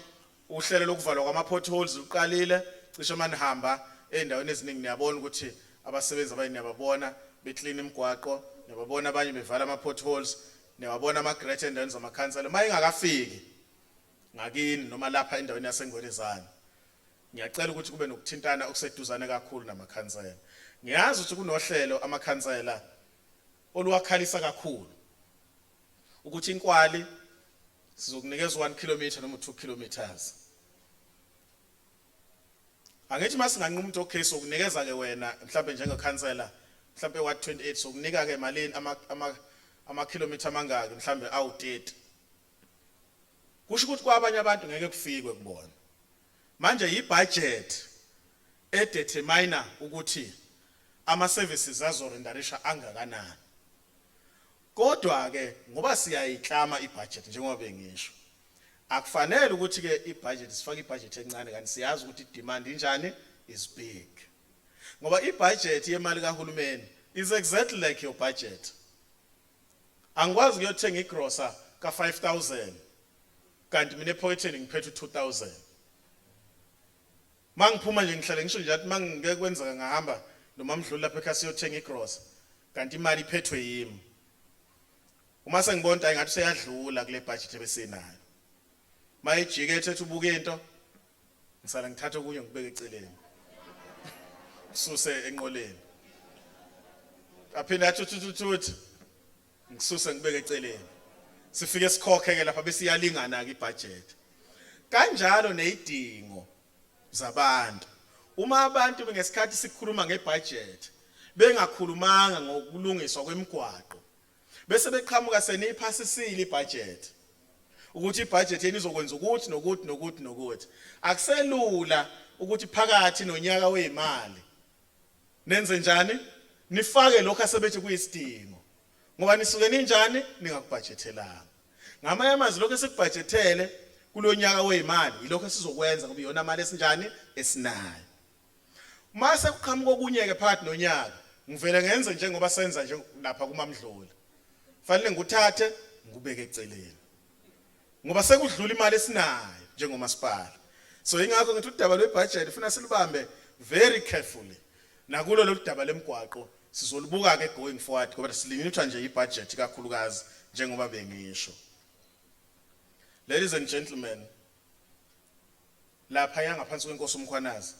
uhlelo lokuvalwa kwama potholes luqalile. Cishe manihamba endaweni eziningi niyabona ukuthi abasebenzi abanye niyababona beclean imigwaqo, niyababona abanye bevala ama potholes, niyababona ama grater endaweni zamakhansela. Mayingakafiki ngakini noma lapha endaweni yaseNgwelezane, ngiyacela ukuthi kube nokuthintana okuseduzane kakhulu namakhansela. Ngiyazi ukuthi kunohlelo amakhansela oluwakhalisa kakhulu ukuthi inkwali sizokunikeza 1 km noma 2 kilometers. Angithi masinganquma ukuthi okay, sokunikeza ke wena mhlambe njengekhansela mhlambe ward 28, sokunika ke malini, ama kilometer amangaki, mhlambe awu 30, kusho ukuthi kwabanye abantu ngeke kufikwe kubona. Manje ibudget edetermine ukuthi ama services azorenderisha angakanani. Kodwa ke ngoba siyayiklama ibudget, njengoba bengisho, akufanele ukuthi ke ibudget sifake ibudget encane kanti siyazi ukuthi demand injani, is big, ngoba ibudget yemali kahulumeni is exactly like your budget. Angikwazi ukuyothenga igrosa ka 5000 kanti mina ephoketheni ngiphethe u2000. Mangiphuma nje ngihlale ngisho nje athi mangike kwenzeka ngahamba noma mdluli lapha ekhaya siyothenga igrosa kanti imali iphethwe yimi, uma sengibona ukuthi ayingathi seyadlula kule budget ebesinayo, mayijike ethethe ubuka into, ngisala ngithatha okunye ngibeke eceleni, kususe enqoleni, aphinde athi thuthi thuthi, ngisuse ngibeke eceleni, sifike sikhokhe ke lapha bese iyalingana ke ibudget. Kanjalo nezidingo zabantu, uma abantu ngesikhathi sikhuluma ngebudget bengakhulumanga ngokulungiswa kwemigwaqo, bese beqhamuka seniyiphasisile ibudget ukuthi ibudget yenu izokwenza ukuthi nokuthi nokuthi nokuthi, akuselula ukuthi phakathi nonyaka wezimali nenze njani, nifake lokho asebethi kuyisidingo, ngoba nisuke ninjani, ningakubudgethelanga. Ngamanye amazwi, lokho esikubudgethele kulonyaka wezimali yilokho esizokwenza, ngoba iyona mali esinjani, esinayo. Mase kuqhamuka okunye ke phakathi nonyaka, ngivele ngenze njengoba senza nje lapha kuMamdluli, fanele ngikuthathe ngikubeke eceleni ngoba sekudlula imali esinayo njengomasipala. So ingakho ngithi udaba lwebudget ufuna silubambe very carefully. Nakulo lolu daba lemigwaqo sizolibuka ke going forward, ngoba silimithwa nje ibudget kakhulukazi njengoba bengisho. Ladies and gentlemen, lapha yangaphansi kwenkosi uMkhwanazi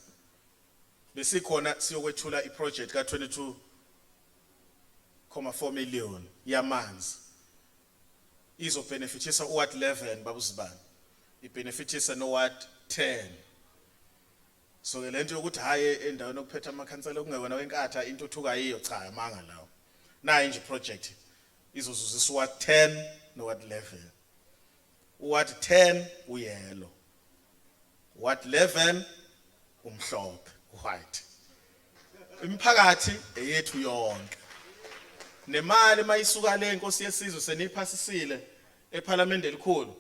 besikhona siyokwethula iproject ka 22.4 million yamanzi, izobenefitisa uward 11 babuzibani, ibenefitisa no ward 10. So ke lento yokuthi hayi, endaweni okuphetha amakhansela okungewona wenkatha intuthuka yiyo, cha, amanga lawo. Nayi nje project izozuzisa uward 10 no ward 11. Uward 10 uyellow, ward 11 umhlophe, white. Imiphakathi eyethu yonke, nemali mayisuka le, inkosi yesizwe, seniyiphasisile eParliament elikhulu.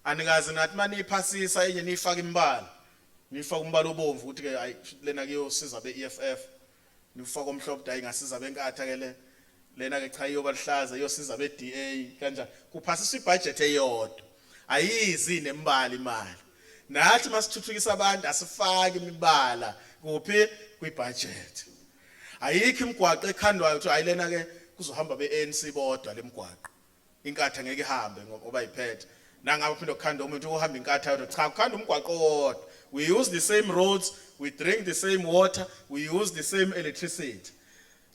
Anikaze nathi maniyiphasisa enye niyifaka imibala, nifaka umbala obomvu ukuthi ke hayi, lena kuyosiza be-EFF, nifaka omhlophe, hayi, ingasiza beNkatha ke le, lena ke cha, iyoba lihlaza, iyosiza be-DA. Kanjani kuphasiswa ibudget eyodwa, ayizi nemibala imali? Nathi masithuthukisa abantu asifaki imibala kuphi kwibudget. Ayikho imigwaqo ekhandwayo ukuthi hayi, lena ke kuzohamba be-ANC bodwa lemigwaqo, iNkatha ngeke ihambe ngoba iphethe. Nangabe uphinde ukukhanda umuntu uhamba iNkatha yodwa, cha, kukhanda umgwaqo owodwa. We use the same roads, we drink the same water, we use the same electricity.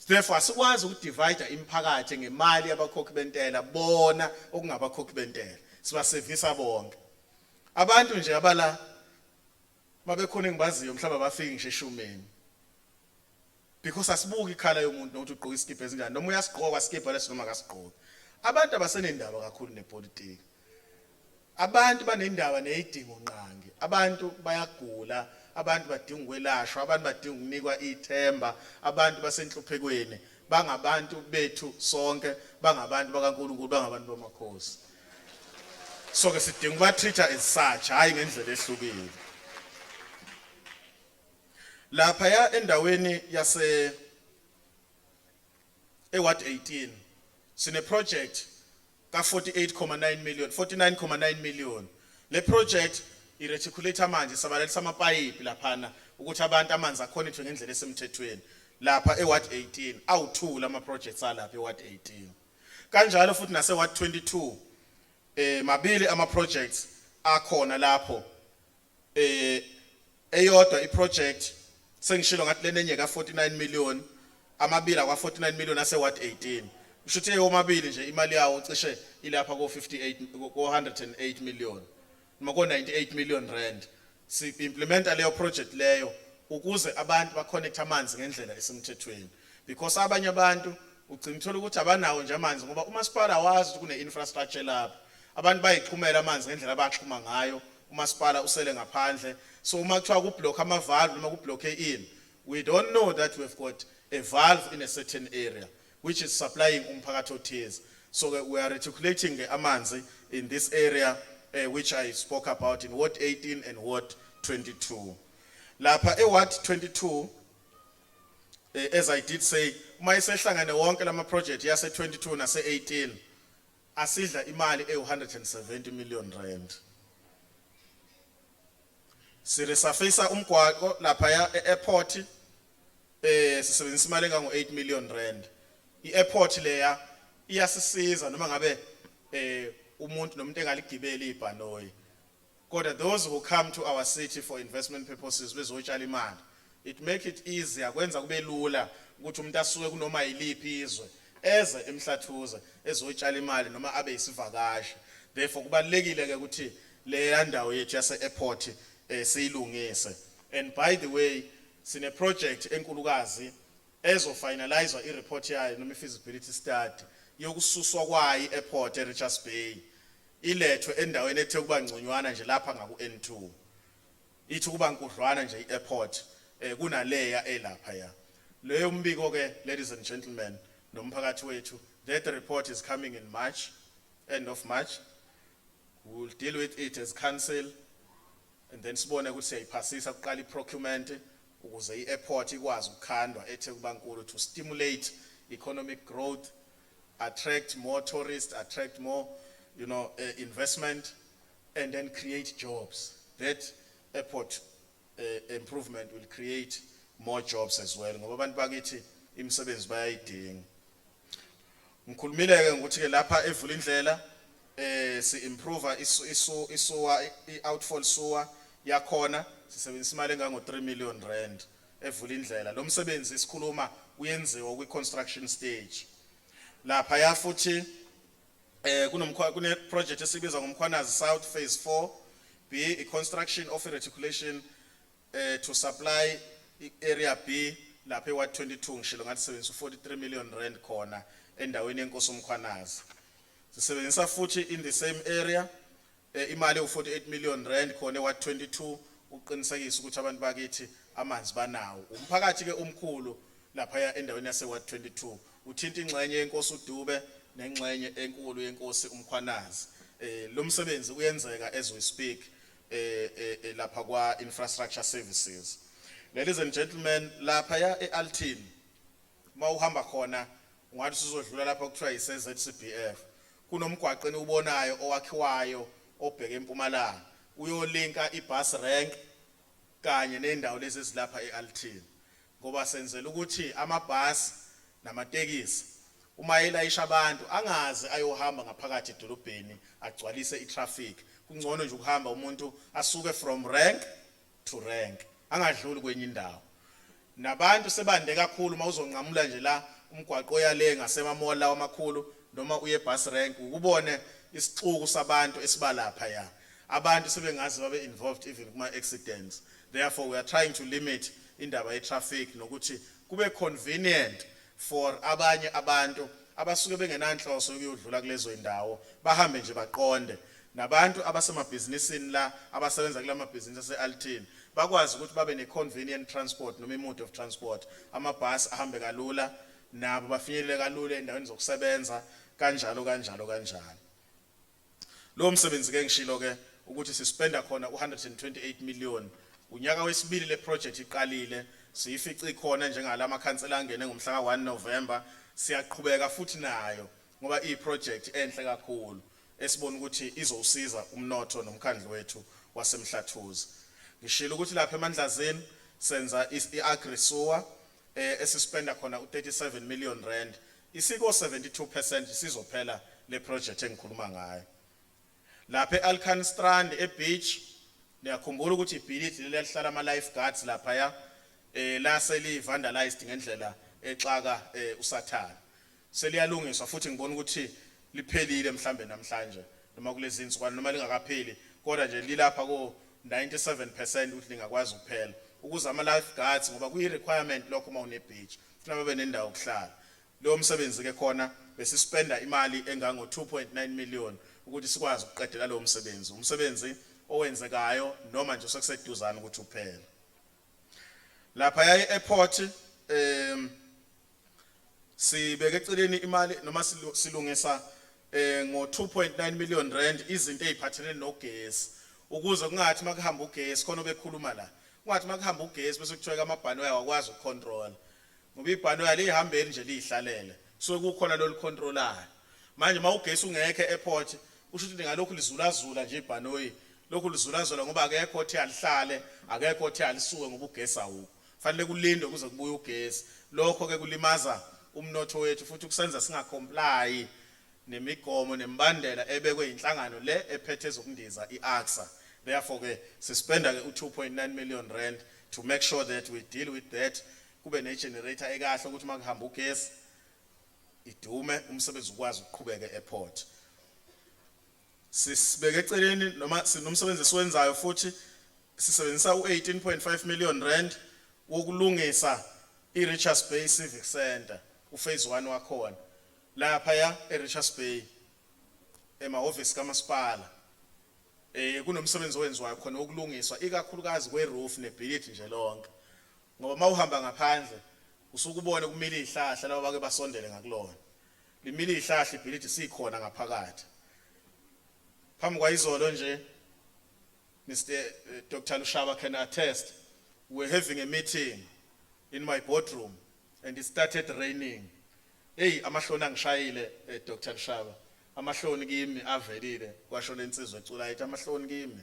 Therefore asikwazi ukudivide imiphakathi ngemali yabakhokhi bentela. Bona okungabakhokhi bentela, sibasevisa bonke abantu nje abala mabekhona engibaziyo, mhlawumbe abafiki ngisho eshumini, because asibuki i-colour yomuntu nokuthi ugqoka isikibha esinjani, noma uyasigqoka isikibha leso noma akasigqoki. Abantu abasenendaba kakhulu nepolitiki, abantu banendaba nezidingo nqangi. Abantu bayagula, abantu badinga ukwelashwa, abantu badinga ukunikwa ithemba, abantu basenhluphekweni. Bangabantu bethu sonke, bangabantu bakaNkulunkulu, bangabantu bamakhosi. So ke sidinga ukuba-treat as such, hayi ngendlela ehlukile. Lapha ya endaweni yase eWard 18 sine project ka 48.9 million, 49.9 million. Le project i-reticulate amanzi, sabalalisa amapayipi laphana ukuthi abantu amanzi akhonethwe ngendlela esemthethweni lapha eWard 18. Awu2 lama projects alapha eWard 18. Kanjalo futhi nase Ward 22 mabili ama projects akhona lapho. Eyodwa iproject sengishilo ngathi lena enye ka 49 million, amabili akwa 49 million ase Ward 18. Kusho ukuthi eyomabili nje imali yawo cishe ilapha ko 58, ko 108 million noma ko 98 million rand. Si implementa leyo project leyo ukuze abantu ba connect amanzi ngendlela esemthethweni, because abanye abantu ugcina uthola ukuthi abanawo nje amanzi ngoba umasipala wazi ukuthi kune infrastructure lapho. Abantu bayixhumela amanzi ngendlela abaxhuma ngayo, umasipala usele ngaphandle. So uma kuthiwa kublock ama valve noma kublock in, we don't know that we've got a valve in a certain area which is supplying umphakathi othize. So ke we are reticulating ke amanzi in this area which I spoke about in Ward 18 and Ward 22. Lapha eWard 22, as I did say, uma isehlangane wonke lama project yase 22 nase 18 asidla imali ewu170 million rand. Siresurface umgwaqo lapha ya e-airport, sisebenzisa imali engango 8 million rand. I-airport leya iyasisiza noma ngabe umuntu nomuntu engaligibeli ibhanoyi, kodwa those who come to our city for investment purposes, bezotshala imali, it make it easier, kwenza kube lula ukuthi umuntu asuke kunoma yiliphi izwe eze eMhlathuze ezotshala imali noma abe isivakashi. Therefore kubalekile ke ukuthi leya ndawo yethu yase airport siyilungise. And by the way, sine project enkulukazi ezofinalizwa i-report yayo noma i-feasibility study yokususwa kwayo i-airport eRichards Bay, ilethwe endaweni ethe kuba ngconywana nje lapha ngaku N2, ithi kuba nkudlwana nje i-airport kunaleya elapha ya. Leyo mbiko ke, ladies and gentlemen nomphakathi wethu, that report is coming in March, end of March. We will deal with it as council and then sibone ukuthi siyayiphasisa, kuqala i-procurement ukuze i-airport ikwazi ukukhandwa ethe kubankulu to stimulate economic growth, attract more tourists, attract more investment and then create jobs. That airport improvement will create more jobs as well, ngoba abantu bakithi imisebenzi bayayidinga. Ngikhulumile ke ukuthi ke lapha evula indlela si improve isu isu isuwa i-outfall sewer yakhona, sisebenzisa imali engango 3 million rand evula indlela. Lo msebenzi isikhuluma uyenziwa kwi construction stage. Lapha ya futhi kunomkhwa kune project esibiza ngoMkhwanazi South Phase 4 B, i construction of a reticulation to supply area B lapha eWard 22. Ngishilo ngathi sebenzisa 43 million rand khona endaweni yenkosi uMkhwanazi. Sisebenzisa futhi in the same area imali ewu48 million rand khona eWard 22 uqinisekisa ukuthi abantu bakithi amanzi banawo. Umphakathi ke omkhulu lapha endaweni yase Ward 22 uthinta ingxenye yenkosi uDube nengxenye enkulu yenkosi uMkhwanazi. Lo msebenzi uyenzeka as we speak lapha kwa Infrastructure Services. Ladies and gentlemen, lapha ya eAlton, mawuhamba khona ungathi usuzodlula lapha kuthiwa ise ZCBF, kunomgwaqo eniwubonayo owakhiwayo obheke empumalanga, uyolinka ibus rank kanye nendawo lezi ezilapha eAlton, ngoba senzela ukuthi amabhasi namatekisi uma elayisha abantu angaze ayohamba ngaphakathi edolobheni agcwalise itraffic. Kungcono nje ukuhamba umuntu asuke from rank to rank, angadluli kwenye indawo. Nabantu sebande kakhulu, mawuzonqamula nje la umgwaqo oyale ngasemamall lawa amakhulu noma uye bus rank, ukubone isixuku sabantu esibalapha ya. Abantu sebengaze babe involved even kuma accidents. Therefore, we are trying to limit indaba ye traffic nokuthi kube convenient for abanye abantu abasuke bengenanhloso yokuyodlula kulezo indawo, bahambe nje baqonde. Nabantu abasemabhizinisini la abasebenza kula mabhizinisi ase-Alton bakwazi ukuthi babe ne-convenient transport noma i-mode of transport, amabhasi ahambe kalula, nabo bafinyelele kalula endaweni zokusebenza, kanjalo kanjalo kanjalo. Lo msebenzi ke ngishilo ke ukuthi sispenda khona u128 million. Unyaka wesibili le project iqalile, siyifice ikhona njengalama khansela angene ngomhla ka1 November. Siyaqhubeka futhi nayo ngoba i project enhle kakhulu esibona ukuthi izowusiza umnotho nomkhandlu wethu waseMhlathuze. Ngishilo ukuthi lapha eMandlazeni senza i-agri-sewer esispenda khona u37 million rand, isiko 72%, sizophela le project engikhuluma ngayo. Lapha eAlkanstrand ebeach, niyakhumbula ukuthi ibhilidi leli lihlala ama lifeguards lapha ya la seli vandalized ngendlela exaka usathana. Seliyalungiswa futhi, ngibona ukuthi liphelile mhlambe namhlanje noma kulezi insukwana, noma lingakapheli, kodwa nje lilapha ko 97% ukuthi lingakwazi ukuphela, ukuze ama lifeguards, ngoba kuyi requirement lokho uma une beach, funa babe nendawo yokuhlala. Lo msebenzi ke khona besispenda imali engango 2.9 million ukuthi sikwazi ukuqedela lo msebenzi, umsebenzi owenzekayo noma nje sekuseduzana ukuthi uphele. Lapha yayi airport sibeke eceleni imali noma silungisa ngo 2.9 million rand izinto eziphathelene nogesi, ukuze kungathi makuhamba ugesi, khona obekhuluma la, kungathi makuhamba ugesi bese kuthiwa amabhanoyi awakwazi ukucontrol, ngoba ibhanoyi alihambeli nje lihlalele, so kukhona lolu controlayo. Manje mawugesi ungekho airport, kusho ukuthi ngalokhu lizulazula nje ibhanoyi, lokhu lizulazula ngoba akekho othi alihlale, akekho othi alisuke, ngoba ugesi awukho, fanele kulindwe kuze kubuye ugesi. Lokho ke kulimaza umnotho wethu futhi kusenza singacomply nemigomo nemibandela ebekwe inhlangano le ephethe ezokundiza, iACSA. Therefore ke sispenda ke u2.9 million rand to make sure that we deal with that, kube ne generator ekahle ukuthi makuhamba ugesi idume, umsebenzi ukwazi ukuqhubeka airport. Sisibeke eceleni noma sinomsebenzi esiwenzayo futhi, sisebenzisa u18.5 million rand wokulungisa iRichards Bay Civic Center, uphase 1 wakhona lapha ya eRichards Bay emahhovisi kamasipala. Kunomsebenzi owenziwayo khona wokulungiswa ikakhulukazi kweroof nebhilidi nje lonke, ngoba mawuhamba ngaphandle usuke ubone kumile izihlahla, laba bake basondele ngakulona limile izihlahla, ibhilidi sikhona ngaphakathi. Phambi kwayizolo nje, Mr Dr Lushaba can attest, we were having a meeting in my boardroom and it started raining. Hey, amahloni angishayile, Dr Lushaba, amahloni kimi avelile, kwasho lensizwe ecula ithi amahloni kimi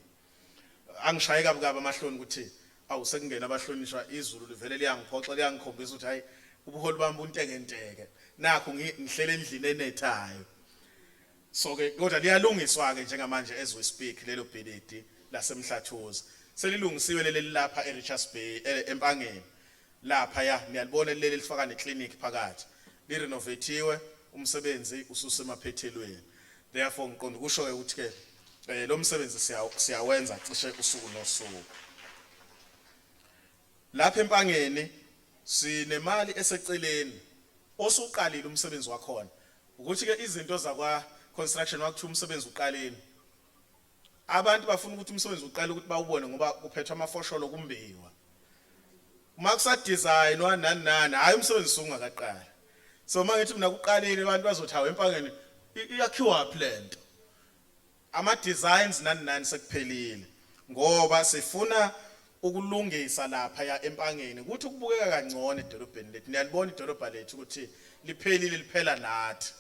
angishaye kabi kabi amahloni, ukuthi awu, sekungena abahlonishwa, izulu livele liyangiphoxa, liyangikhombisa ukuthi hayi, ubuholi bami buntekenteke, nakho ngihlele endlini enethayo. So ke kodwa liyalungiswa ke njengamanje as we speak lelo bhilidi laseMhlathuze, selilungisiwe leli lapha eRichards Bay, eMpangeni lapha ya, niyalibona leli lifaka neclinic phakathi, lirenovatiwe, umsebenzi ususemaphethelweni. Therefore ngiqonda ukusho ke ukuthi ke lo msebenzi siyawenza cishe usuku nosuku. Lapha eMpangeni sinemali eseceleni osuqalile umsebenzi wakhona, ukuthi ke izinto zakwa construction wakuthiwa umsebenzi uqaleni, abantu bafuna ukuthi umsebenzi uqale ukuthi bawubone, ngoba kuphethwa amafosholo kumbiwa uma kusadesignwa nani nani, hayi, umsebenzi usungakaqali. So uma ngithi mina kuqalile, abantu bazothi hawu, eMpangeni iyakhiwa phi lento? Ama designs nani nani sekuphelile, ngoba sifuna ukulungisa lapha ya eMpangeni ukuthi kubukeka kangcono edolobheni lethu. Niyalibona idolobha lethu ukuthi liphelile, liphela nathi.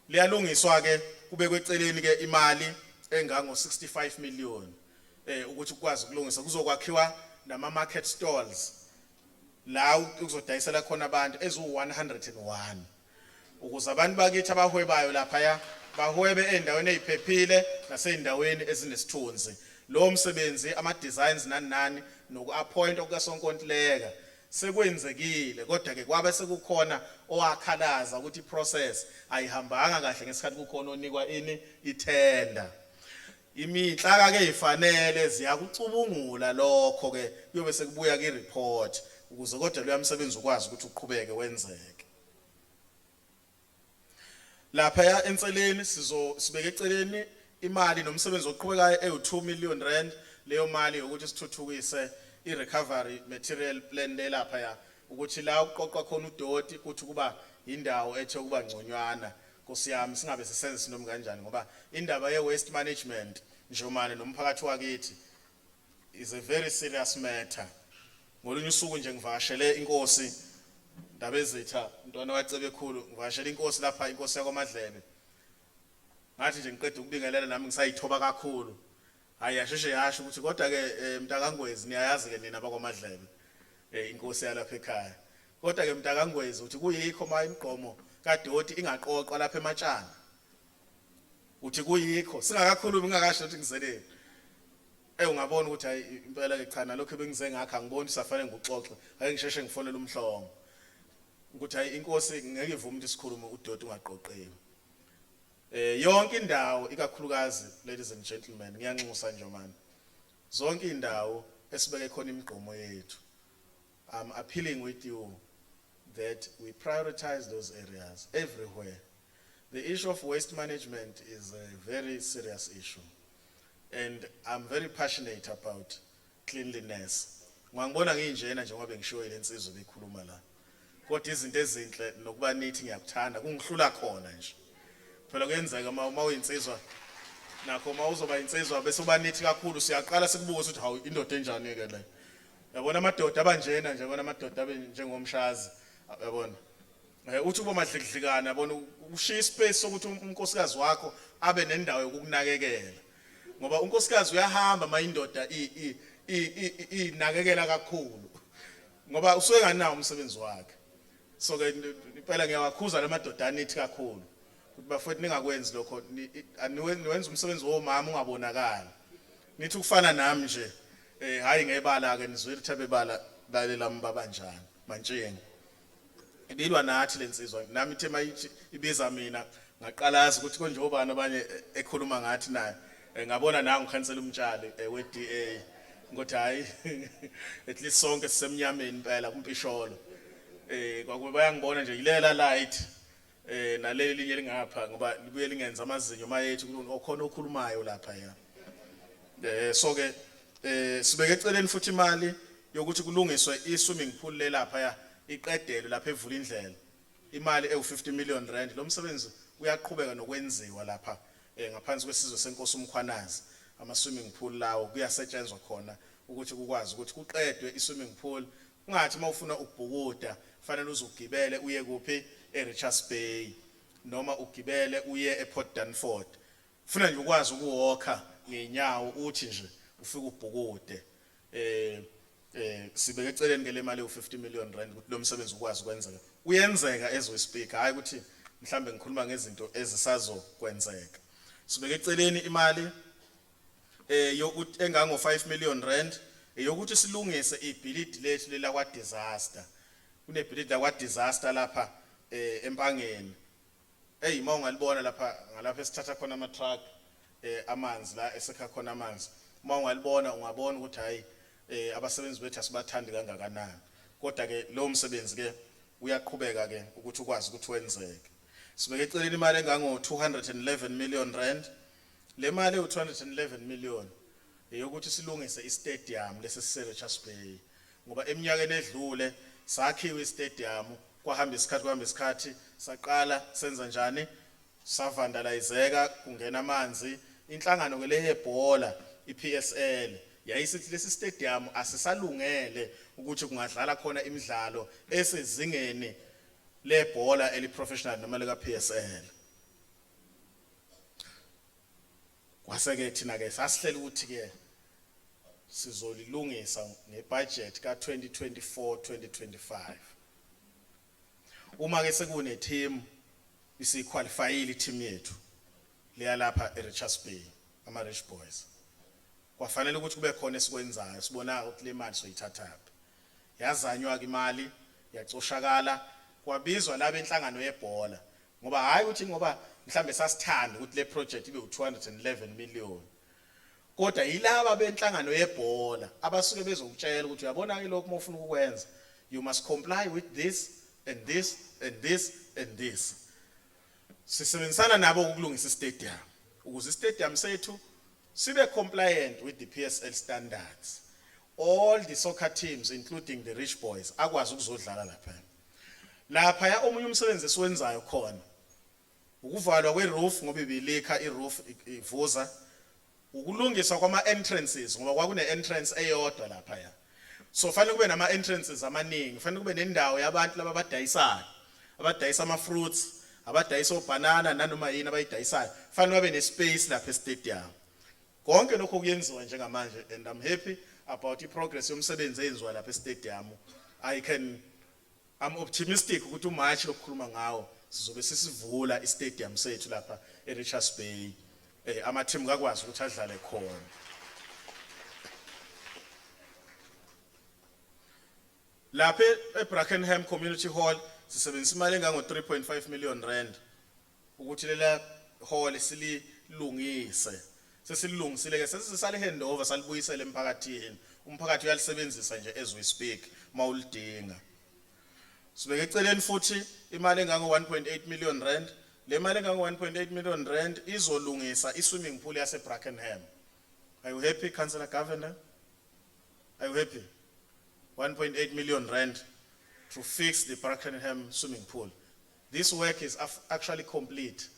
Liyalungiswa ke, kubekwe eceleni ke imali engango 65 million ukuthi kukwazi ukulungisa. Kuzokwakhiwa nama market stalls la ukuzodayisela khona abantu eziwu 101, ukuze abantu bakithi abahwebayo lapha bahwebe endaweni eziphephile naseyindaweni ezinesithunzi. Lo msebenzi, ama designs nani nani nokuappoint okukasonkontileka sekwenzekile, kodwa ke kwabe sekukhona owakhalaza ukuthi iprocess ayihambanga kahle ngesikhathi kukhona onikwa ini ithenda. Iminhlaka ke ifanele ziyakucubungula lokho ke, kuyobe sekubuya ki report ukuze kodwa lo msebenzi ukwazi ukuthi uqhubeke wenzeke. Lapha ya enseleni sizo sibeke eceleni imali nomsebenzi oqhubekayo ewu 2 million rand. Leyo mali ukuthi sithuthukise i-recovery material plan le lapha ya, ukuthi la uqoqwa khona udoti kuthi kuba indawo ethe kuba ngconywana, Nkosi yami, singabe sisenza noma kanjani, ngoba indaba ye waste management, Njomane nomphakathi wakithi, is a very serious matter. Ngolunye usuku nje ngivakashele inkosi, Ndabezitha, mntwana waCebekhulu, ngivakashele inkosi lapha, inkosi yakwaMadlebe. Ngathi nje ngiqeda ukubingelela nami ngisayithoba kakhulu, hayi, yasheshe yasho ukuthi kodwa ke mntakangwezi, niyayazi ke nina bakwaMadlebe, inkosi yalapha ekhaya, kodwa ke mntakangwezi, uthi kuyikho ma imigqomo kadoti ingaqoqwa lapha ematshana. Uthi kuyikho singakakhulumi, ngingakasho ukuthi ngizeleni, ungabona ukuthi hayi, impela ke cha, nalokho bengize ngakho angiboni safanele ngikuxoxe. Ake ngisheshe ngifonele umhlongo ukuthi hayi, inkosi ngeke ivume ukuthi sikhulume udoti ungaqoqiwe yonke indawo. Ikakhulukazi, ladies and gentlemen, ngiyanxusa nje manje, zonke indawo esibeke khona imigqomo yethu, I'm appealing with you that we prioritize those areas everywhere. The issue of waste management is a very serious issue and I'm very passionate about cleanliness. Ngangibona nginjena njengoba bengishiwo lensizwa bekhuluma la, kodwa izinto ezinhle nokuba nithi ngiyakuthanda kungihlula khona nje. Phela kuyenzeka uma uyinsizwa nakho, uma uzoba insizwa bese uba nithi kakhulu, siyaqala sikubuza ukuthi hawu, indoda enjani ke le? Yabona amadoda abanjena nje, yabona amadoda abe njengomshazi, yabona, uthi kuba madlikidlikana, yabona, ushiya ispace sokuthi unkosikazi wakho abe nendawo yokukunakekela, ngoba unkosikazi uyahamba uma indoda inakekela kakhulu, ngoba usuke nganawo umsebenzi wakhe. So ke impela ngiyawakhuza lamadoda anithi kakhulu ukuthi bafowethu, ningakwenzi lokho, niwenza umsebenzi womama ungabonakali. Nithi ukufana nami nje, hayi ngebala ke, nizwile ukuthi abebala lalela babanjani mantshinga. Ibilwa nathi lensizwa nami, ithe mayithi ibiza mina ngaqalaza ukuthi konje obani abanye ekhuluma ngathi naye. Ngabona nangu khansela umtshali we-DA, ngothi hayi, at least sonke sisemnyameni impela kumpisholo. Kwakube bayangibona nje yilela light naleli linye lingapha, ngoba libuye lingenza amazinyo mayethu okhona okhulumayo lapha ya. So ke sibeke eceleni futhi imali yokuthi kulungiswe i-swimming pool le lapha ya, iqedelwe lapha evula indlela, imali ewu 50 million rand. Lo msebenzi uyaqhubeka nokwenziwa lapha ngaphansi kwesizwe senkosi uMkhwanazi. Ama swimming pool lawo kuyasetshenzwa khona ukuthi kukwazi ukuthi kuqedwe i-swimming pool, ungathi mawufuna ukubhukuda fanele uzugibele uye kuphi, eRichards Bay, noma ugibele uye ePort Dunford. Funa nje ukwazi ukuwalka ngenyawo, uthi nje ufike ubhukude. Sibeke eceleni ke le mali u50 million rand ukuthi lo msebenzi ukwazi ukwenzeka. Uyenzeka as we speak, hayi ukuthi mhlambe ngikhuluma ngezinto ezisazokwenzeka. Sibeke eceleni imali yokuthi engango 5 million rand yokuthi silungise ibhilidi lethu lela kwa disaster. Kunebhilidi la kwa disaster lapha eMpangeni. Hey, mawungalibona lapha ngalapha esithatha khona ama truck amanzi, la esekha khona amanzi, uma ungalibona ungabona ukuthi hayi, abasebenzi bethu asibathandi kangakanani. Kodwa ke lo msebenzi ke uyaqhubeka ke ukuthi ukwazi ukuthi wenzeke. Sibeke eceleni imali engango 211 million rand. Le mali ewu 211 million eyokuthi silungise istadium lesi sise Richards Bay, ngoba eminyakeni edlule sakhiwe istadium, kwahamba isikhathi, kwahamba isikhathi, saqala senza njani, savandalizeka, kungena amanzi. Inhlangano ke leyebhola iPSL yayisithi lesi stadium asisalungele ukuthi kungadlala khona imidlalo esezingeni lebhola eliprofessional noma lika PSL. Kwase ke thina ke sasihlela ukuthi ke sizolilungisa ngebudget ka 2024 2025. Uma ke sekune team isiqualifyile team yethu leya lapha eRichards Bay, ama Rich Boys, kwafanele ukuthi kube khona esikwenzayo, sibona ukuthi le mali soyithathaphi. Yazanywa ke imali, yacoshakala, kwabizwa laba enhlangano yebhola, ngoba hayi ukuthi ngoba mhlambe sasithanda ukuthi le project ibe u211 million, kodwa yilaba benhlangano yebhola abasuke bezokutshela ukuthi uyabona ke lokhu mawufuna ukukwenza, you must comply with this and this and this and this. Sisebenzisana nabo ukulungisa istadium ukuze istadium sethu sibe compliant with the PSL standards. All the soccer teams, including the Rich Boys, akwazi ukuzodlala lapha. Lapha ya omunye umsebenzi esiwenzayo khona ukuvalwa kweroof, ngoba ibileaka iroof, ivuza, ukulungiswa kwama entrances, ngoba kwakune entrance eyodwa lapha ya. So fanele kube nama entrances amaningi, fanele kube nendawo yabantu laba abadayisayo, abadayisa ama fruits, abadayisa obanana nanoma yini abayidayisayo, fanele babe ne space lapha estadium. Konke lokho kuyenziwa njengamanje and I'm happy about i progress yomsebenzi eyenziwa lapha estadium. I can I'm optimistic ukuthi uMarch lokukhuluma ngawo sizobe sisivula istadium sethu lapha eRichards Bay, ama team kakwazi ukuthi adlale khona. Lapha eBrackenham Community Hall sisebenzisa imali engango 3.5 million rand ukuthi lela hall sililungise. Sesilungisile ke, sesisale handover, salibuyisele emphakathini. Umphakathi uyalisebenzisa nje as we speak mawulidinga. Sibeke eceleni futhi imali engango 1.8 million rand. Le mali engango 1.8 million rand izolungisa i-swimming pool yase Brackenham. Are you happy, Councillor Governor? Are you happy? 1.8 million rand to fix the Brackenham swimming pool. This work is actually complete.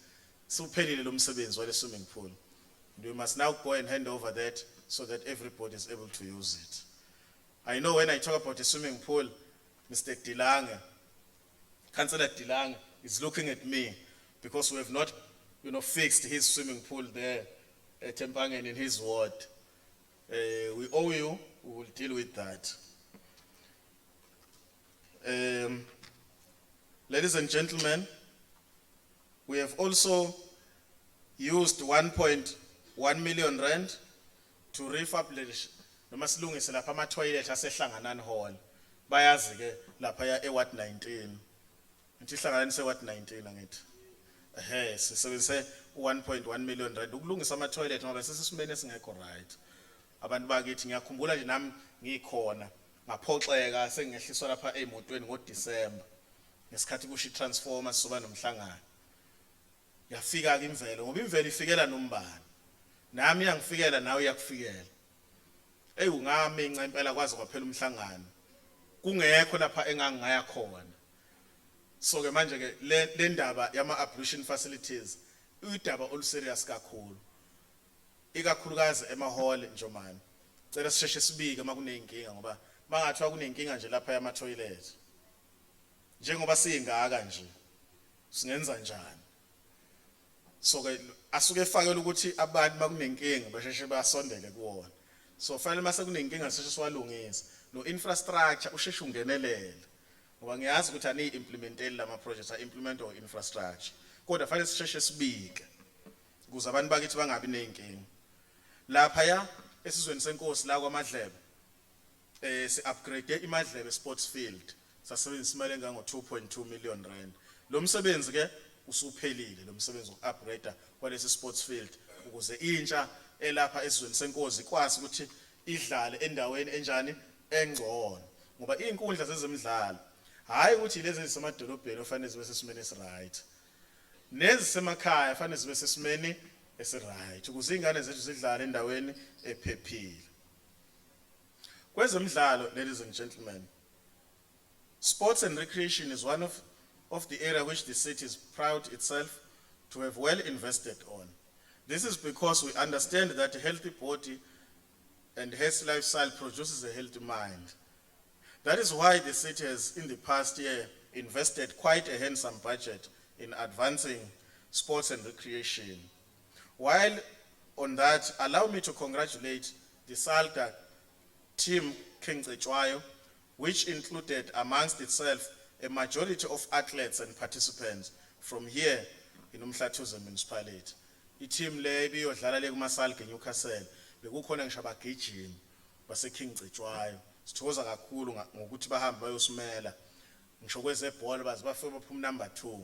Suphelile lo msebenzi wale swimming pool. And we must now go and hand over that so that everybody is able to use it. I know when I talk about the swimming pool, Mr. Dilange, Councillor Dilange is looking at me because we have not fixed his swimming pool there at Tempangen in his ward. We owe you, we will deal with that. Ladies and gentlemen, we have also used 1.1 million rand to refurbish noma silungise lapha ama toilet aseHlanganani Hall. Bayazi ke lapha ya eWard 19. Ngithi Hlanganani se Ward 19, angithi? Ehhe, sisebenzise 1.1 million rand ukulungisa ama toilet ngoba sesisimene singekho right. Abantu bakithi, ngiyakhumbula nje nami ngikhona, ngaphoxeka sengehliswa lapha emotweni ngoDecember ngesikhathi kusho itransformer, sizoba nomhlangano. Yafika ke imvelo, ngoba imvelo ifikela nombani, nami iyangifikela, nawe iyakufikela. Ey, ungaminca impela kwaze kwaphela umhlangano kungekho lapha engangingaya khona. So ke manje ke le ndaba yama ablution facilities uyidaba oluserious kakhulu, ikakhulukazi emahall. Njomani, cela sisheshe sibike makuneyinkinga, ngoba mangathiwa kunenkinga nje lapha yama toilet, njengoba siyingaka nje, singenza njani? So ke asuke efakela ukuthi abantu makunenkinga basheshe basondele kuwona. So fanele mase kunenkinga sisheshe siwalungise, no infrastructure usheshe ungenelele, ngoba ngiyazi ukuthi ani implementeli lama projects a implement or infrastructure, kodwa fanele sisheshe sibike ukuze abantu bakithi bangabi nezinkinga. Lapha ya esizweni senkosi la kwaMadlebe, si upgrade iMadlebe Sports Field, sasebenzisa imali engango 2.2 million rand. Lo msebenzi ke usuphelile, lo msebenzi woku-upgrade kwalesi sports field ukuze intsha elapha esizweni senkosi ikwazi ukuthi idlale endaweni enjani, engcono, ngoba izinkundla zezemidlalo hayi ukuthi lezi ezisemadolobheni ofanele zibe sesimeni esiright, nezisemakhaya fanele zibe sesimeni esiright ukuze izingane zethu zidlale endaweni ephephile. Kwezemidlalo, ladies and gentlemen, sports and recreation is one of the area which the city is proud itself to have well invested on. This is because we understand that a healthy body and healthy lifestyle produces a healthy mind. That is why the city has, in the past year, invested quite a handsome budget in advancing sports and recreation. While on that, allow me to congratulate the SALGA team King Cetshwayo, which included amongst itself a majority of athletes and participants from here in Umhlathuze municipality. I-team le ibiyodlala le kumaSalga eNewcastle, bekukhona ngisho abagijimi base King Cetshwayo. Sithokoza kakhulu ngokuthi bahambe bayosimela. Ngisho kwezebhola baze bafike baphuma number 2.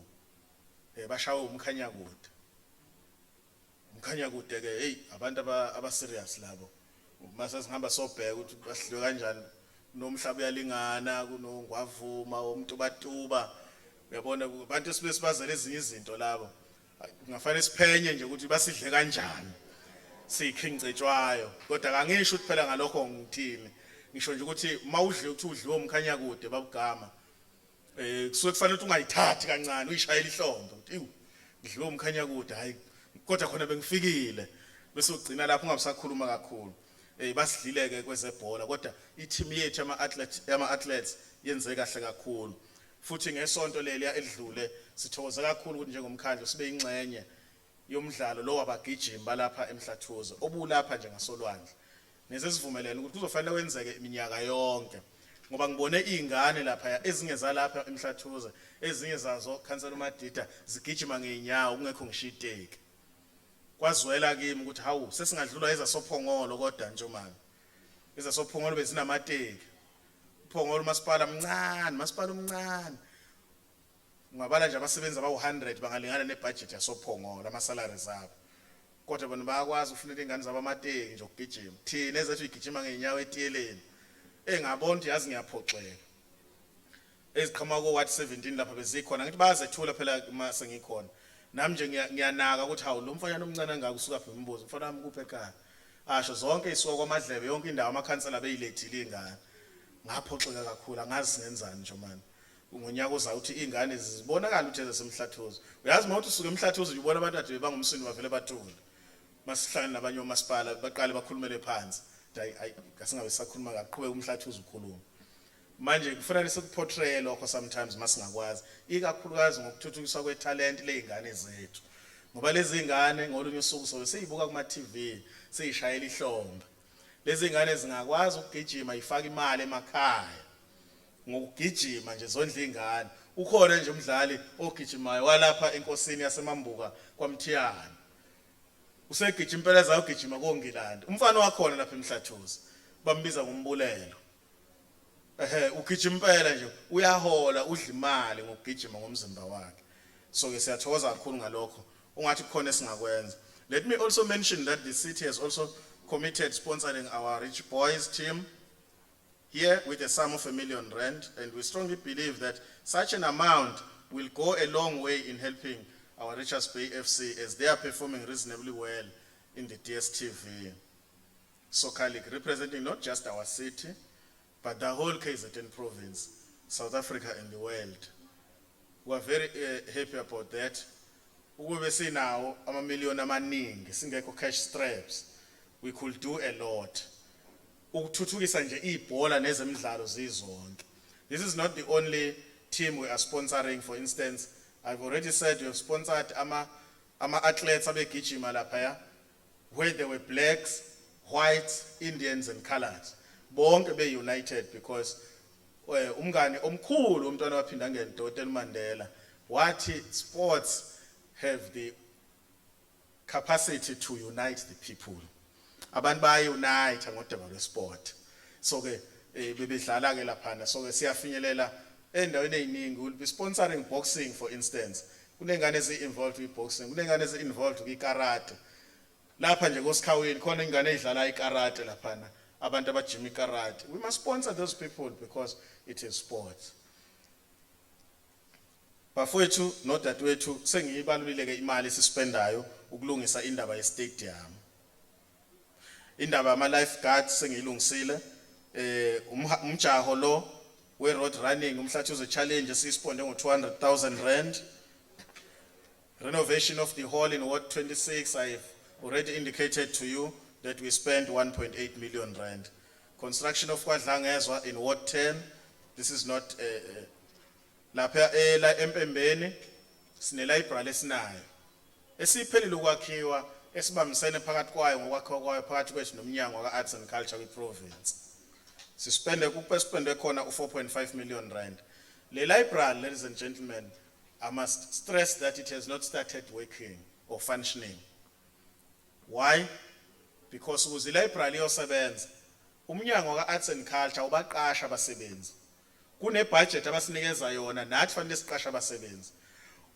Bashawe uMkhanyakude. UMkhanyakude ke, hey, abantu aba serious labo. Mase sihamba sobheka ukuthi bahlulwe kanjani, nomhlaba uyalingana kunongwavuma umuntu batuba, uyabona, abantu sibe sibazela ezinye izinto labo. Kungafanele siphenye nje ukuthi basidle kanjani siyiKing Cetshwayo, kodwa kangisho ukuthi phela ngalokho ngithini. Ngisho nje ukuthi mawudle ukuthi udliwe uMkhanyakude babugama, kusuke kufanele ukuthi ungayithathi kancane, uyishayele ihlombe ukuthi, "Iwu, ngidliwe uMkhanyakude, hayi, kodwa khona bengifikile," bese ugcina lapho, ungabisakhuluma kakhulu. Basidlile ke kwezebhola, kodwa i-team yethu ama athletes yenze kahle kakhulu. Futhi ngesonto leliya elidlule, sithokoza kakhulu ukuthi njengomkhandlu sibe ingxenye yomdlalo lo wabagijimi balapha eMhlathuze obulapha nje ngasolwandle, nesesivumelene ukuthi kuzofanele wenzeke iminyaka yonke, ngoba ngibone izingane lapha ezinye zalapha eMhlathuze, ezinye zazo, Khansela uMadida, zigijima ngeenyawo kungekho ngisho iteki. Kwazwela kimi ukuthi hawu, sesingadlulwa ezasoPhongolo, kodwa nje manje ezasoPhongolo bezinamateki. UPhongolo umasipala mncane, masipala omncane, ungabala nje abasebenzi abawu-100 bangalingana nebudget yasoPhongolo, ama-salaries abo, kodwa bona bayakwazi ukufunela iy'ngane zabo amateki nje okugijima. Thina ezethu igijima ngey'nyawo etiyeleni. Engabona ukuthi, yazi, ngiyaphoxeka, eziqhamuka ko-ward 17 lapha bezikhona, ngithi bayazethula phela uma sengikhona nami nje ngiyanaka ukuthi hawu, lo mfanyana omncane angaka usuka phi? Umbuzo, "Mfana wami, kuphi ekhaya?" Asho, "Zonke isuka kwaMadlebe, yonke indawo, amakhansela beyilethile iy'ngane." Ngaphoxeka kakhulu, angazi singenzani nje mani ngonyaka ozayo ukuthi iy'ngane zibonakala ukuthi ezasemhlathuze. Uyazi, uma uthi usuke eMhlathuze nje, ubona abantu ade bangumsindo, bavele bathule. Masihlangane nabanye omasipala, baqale bakhulumele phansi. Hayi, hayi, asingabe sisakhuluma, kaqhubeka uMhlathuze ukhuluma. Manje kufanele sikuportray lokho sometimes masingakwazi, ikakhulukazi ngokuthuthukiswa kwetalent ley'ngane zethu, ngoba lezi ngane ngolunye usuku sobe siyibuka kuma-TV, siyishayela ihlombe. Lezi ngane zingakwazi ukugijima, ifake imali emakhaya ngokugijima nje, zondla ingane. Ukhona nje umdlali ogijimayo walapha enkosini yaseMambuka kwaMthiyane, usegijima impela, zayogijima koNgilandi, umfana wakhona lapha eMhlathuze, bambiza ngoMbulelo. Ehe, ugijima impela nje, uyahola, udla imali ngokugijima ngomzimba wakhe. So ke siyathokoza kakhulu ngalokho, ungathi kukhona esingakwenza. Let me also mention that the city has also committed sponsoring our Rich Boys team here with a sum of R1 million, and we strongly believe that such an amount will go a long way in helping our Richards Bay FC, as they are performing reasonably well in the DStv Soccer League, representing not just our city, but the whole KZN province, South Africa and the world. We are very happy about that. Ukube sinawo amamiliyoni amaningi, singekho cash straps, we could do a lot ukuthuthukisa nje ibhola nezemidlalo zizonke. This is not the only team we are sponsoring. For instance, I've already said we have sponsored ama athletes abegijima laphaya, where there were blacks, whites, Indians and coloreds. Bonke be united because umngane omkhulu umntwana waphinda ngeNdodana Mandela wathi sports have the capacity to unite the people. Abantu baya unite ngodaba lwesport. So ke bebedlala ke laphana, so ke siyafinyelela endaweni eziningi. We'll be sponsoring boxing, for instance. Kunengane ezi involved kwi boxing, kunengane ezi involved kwi karate. Lapha nje koSikhawini khona ingane ezidlala ikarate laphana, abantu abajima ikarate. We must sponsor those people because it is sport. Bafowethu nodadewethu, sengiyibalulile ke imali esispendayo ukulungisa indaba ye-stadium. Indaba yama lifeguards sengiyilungisile. Umjaho lo we road running, uMhlathuze Challenge, siyisponde ngo R200,000. Renovation of the hall in Ward 26, I've Already indicated to you that we spent 1.8 million rand. Construction of KwaDlangezwa in Ward 10, this is not, lapha la eMpembeni, sine library esinayo. Esiphelile ukwakhiwa, esibambisene phakathi kwayo ngokwakhiwa kwayo phakathi kwethu nomnyango ka Arts and Culture kwi-province. Sispende kupe spende khona u4.5 million rand. Le library, ladies and gentlemen, I must stress that it has not started working or functioning. Why? Because ukuze library iyosebenza, umnyango ka Arts and Culture ubaqasha abasebenzi. Kune budget abasinikeza yona, nathi fanele siqashe abasebenzi.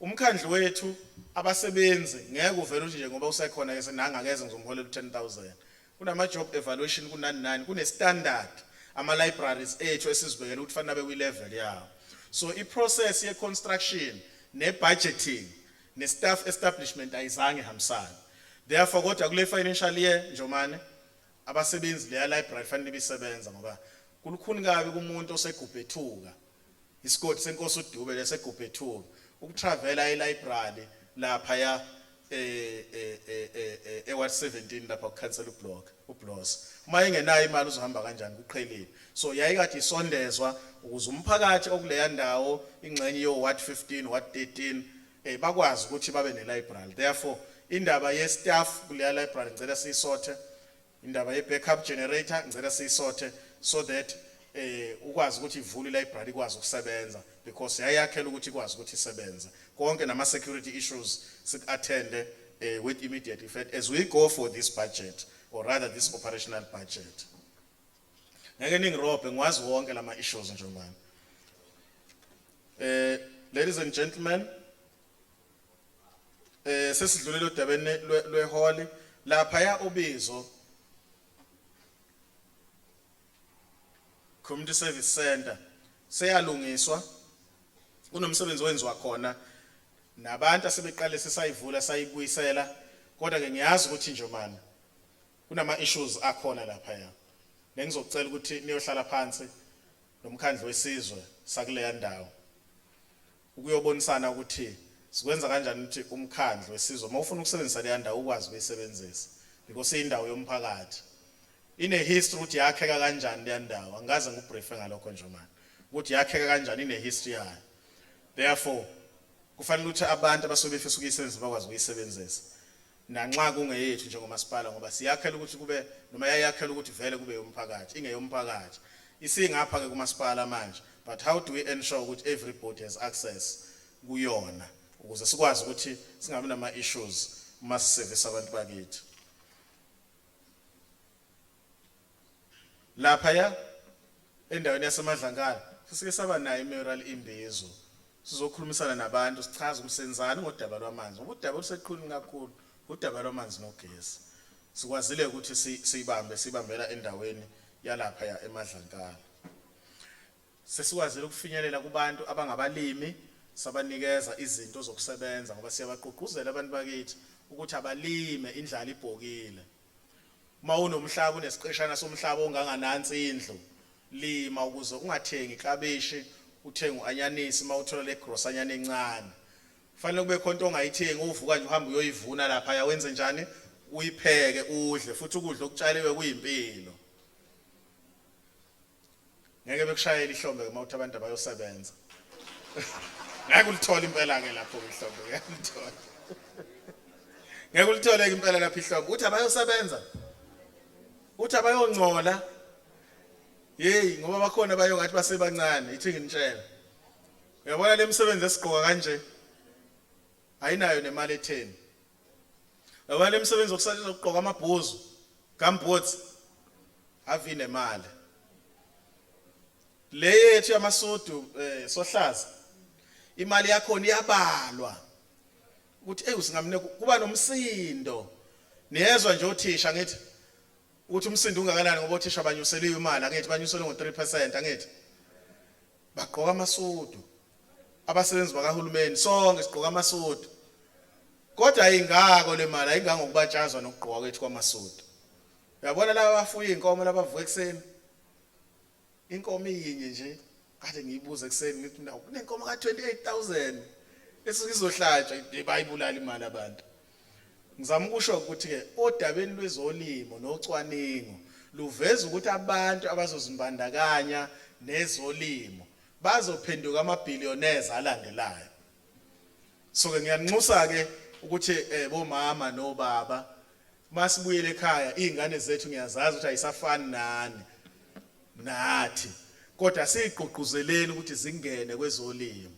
Umkhandlu wethu abasebenzi ngeke uvele uthi nje ngoba usekhona ke senangakeze ngizomholela u10000. Kunama job evaluation, kunani nani, kune standard ama libraries ethu esizibekele ukuthi fanele abe kwi level yawo. So i process ye construction ne budgeting ne staff establishment ayizange ihambisane. Therefore, kodwa kule financial year, Njomane, abasebenzi leya library fanele ibisebenza, ngoba kulukhuni kabi kumuntu osegubhethuka, isigodi senkosi uDube lesegubhethuka, ukutravela e-library lapha ya e Ward 17 lapha ku-council block uBlos. Uma engenayo imali uzohamba kanjani? Kuqhelile. So yayikade isondezwa ukuze umphakathi okuleya ndawo, ingxenye yo Ward 15, Ward 13, bakwazi ukuthi babe ne library. Therefore, indaba ye staff kuleya library ngicela siyisorte, indaba ye backup generator ngicela siyisorte, so that ukwazi ukuthi ivule library, ikwazi ukusebenza, because yayakhela ukuthi ikwazi ukuthi isebenze konke nama security issues sikuattende with immediate effect as we go for this budget, or rather this operational budget. Ngeke ningirobhe, ngiwazi wonke lama issues nje manje. Ladies and gentlemen, sesidlulile odabeni lwehall lapha ya ubizo Community Service Center, seyalungiswa, kunomsebenzi owenziwa khona nabantu asebeqale sisayivula sayibuyisela. Kodwa ke ngiyazi ukuthi nje manje kunama issues akhona lapha ya nengizocela ukuthi niyohlala phansi nomkhandlu wesizwe sakuleya ndawo ukuyobonisana ukuthi sikwenza kanjani ukuthi umkhandlu wesizwe mawufuna ukusebenzisa leya ndawo ukwazi ukuyisebenzisa, because indawo yomphakathi ine history ukuthi yakheka kanjani leya ndawo. Angikaze ngikubriefe ngalokho nje manje ukuthi yakheka kanjani, ine history yayo. Therefore, kufanele ukuthi abantu abasuke befisa ukuyisebenzisa bakwazi ukuyisebenzisa nanxa kungeyethu njengomasipala, ngoba siyakhela ukuthi kube, noma yayakhela ukuthi vele kube yomphakathi, ingeyomphakathi isingapha ke kumasipala manje. But how do we ensure ukuthi everybody has access kuyona, ukuze sikwazi ukuthi singabi nama issues uma sisevisa abantu bakithi lapha ya endaweni yaseMadlankala? Sisike saba nayo imayoral imbizo, sizokhulumisana nabantu, sichaze umsenzani ngodaba lwamanzi, ngoba udaba oluseqhulwini kakhulu udaba lwamanzi nogesi. Sikwazile ukuthi siyibambe, sibambela endaweni yalapha ya eMadlankala. Sesikwazile ukufinyelela kubantu abangabalimi, sabanikeza izinto zokusebenza, ngoba siyabagqugquzela abantu bakithi ukuthi abalime, indlala ibhokile. Uma unomhlaba, unesiqeshana somhlaba onganganansi indlu, lima ukuze ungathengi iklabishi, uthenge uanyanisi. Uma uthola le grosanyana encane, fanele kube khona into ongayithengi, uvuka nje uhambe uyoyivuna lapha ya, wenze njani, uyipheke udle. Futhi ukudla okutshaliwe kuyimpilo. Ngeke bekushayela ihlombe uma uthi abantu abayosebenza. Ngeke ulithole impela ke lapho ihlombe, ngeke ulithole, ngeke ulithole impela lapho ihlombe uthi abayosebenza, uthi abayongcola. Hey, ngoba bakhona bayongathi basebancane. Ithi nginitshela, uyabona le misebenzi esigqoka kanje ayinayo nemali etheni. Uyabona le misebenzi okusatsha ukugqoka amabhuzu, gumboots, ave inemali. Le yethu yamasudu, sohlaza, imali yakhona iyabalwa ukuthi ey usingamne kuba nomsindo. Niyezwa nje othisha, ngithi ukuthi umsindo ungakanani, ngoba othisha banyuseliwe imali, angithi banyuselwe ngo3%, angithi bagqoka amasudu. Abasebenzi bakahulumeni sonke sigqoka amasudu, kodwa ayingako le mali, ayingangoko kubatshazwa nokugqoka kwethu kwamasudu. Uyabona laba abafuya inkomo, labavuka ekuseni, inkomo iyinye nje, kade ngiyibuza ekuseni ngithi mina kunenkomo ka 28000 esuke izohlatshwa, bayibulala imali abantu. Ngizama ukusho ukuthi ke odabeni lwezolimo nocwaningo luveza ukuthi abantu abazozimbandakanya nezolimo bazophenduka ama-billionaires alandelayo. So ke ngiyanxusa ke ukuthi eh bomama nobaba masibuyele ekhaya izingane zethu ngiyazazi ukuthi ayisafani nani nathi kodwa siyigqugquzeleni ukuthi zingene kwezolimo.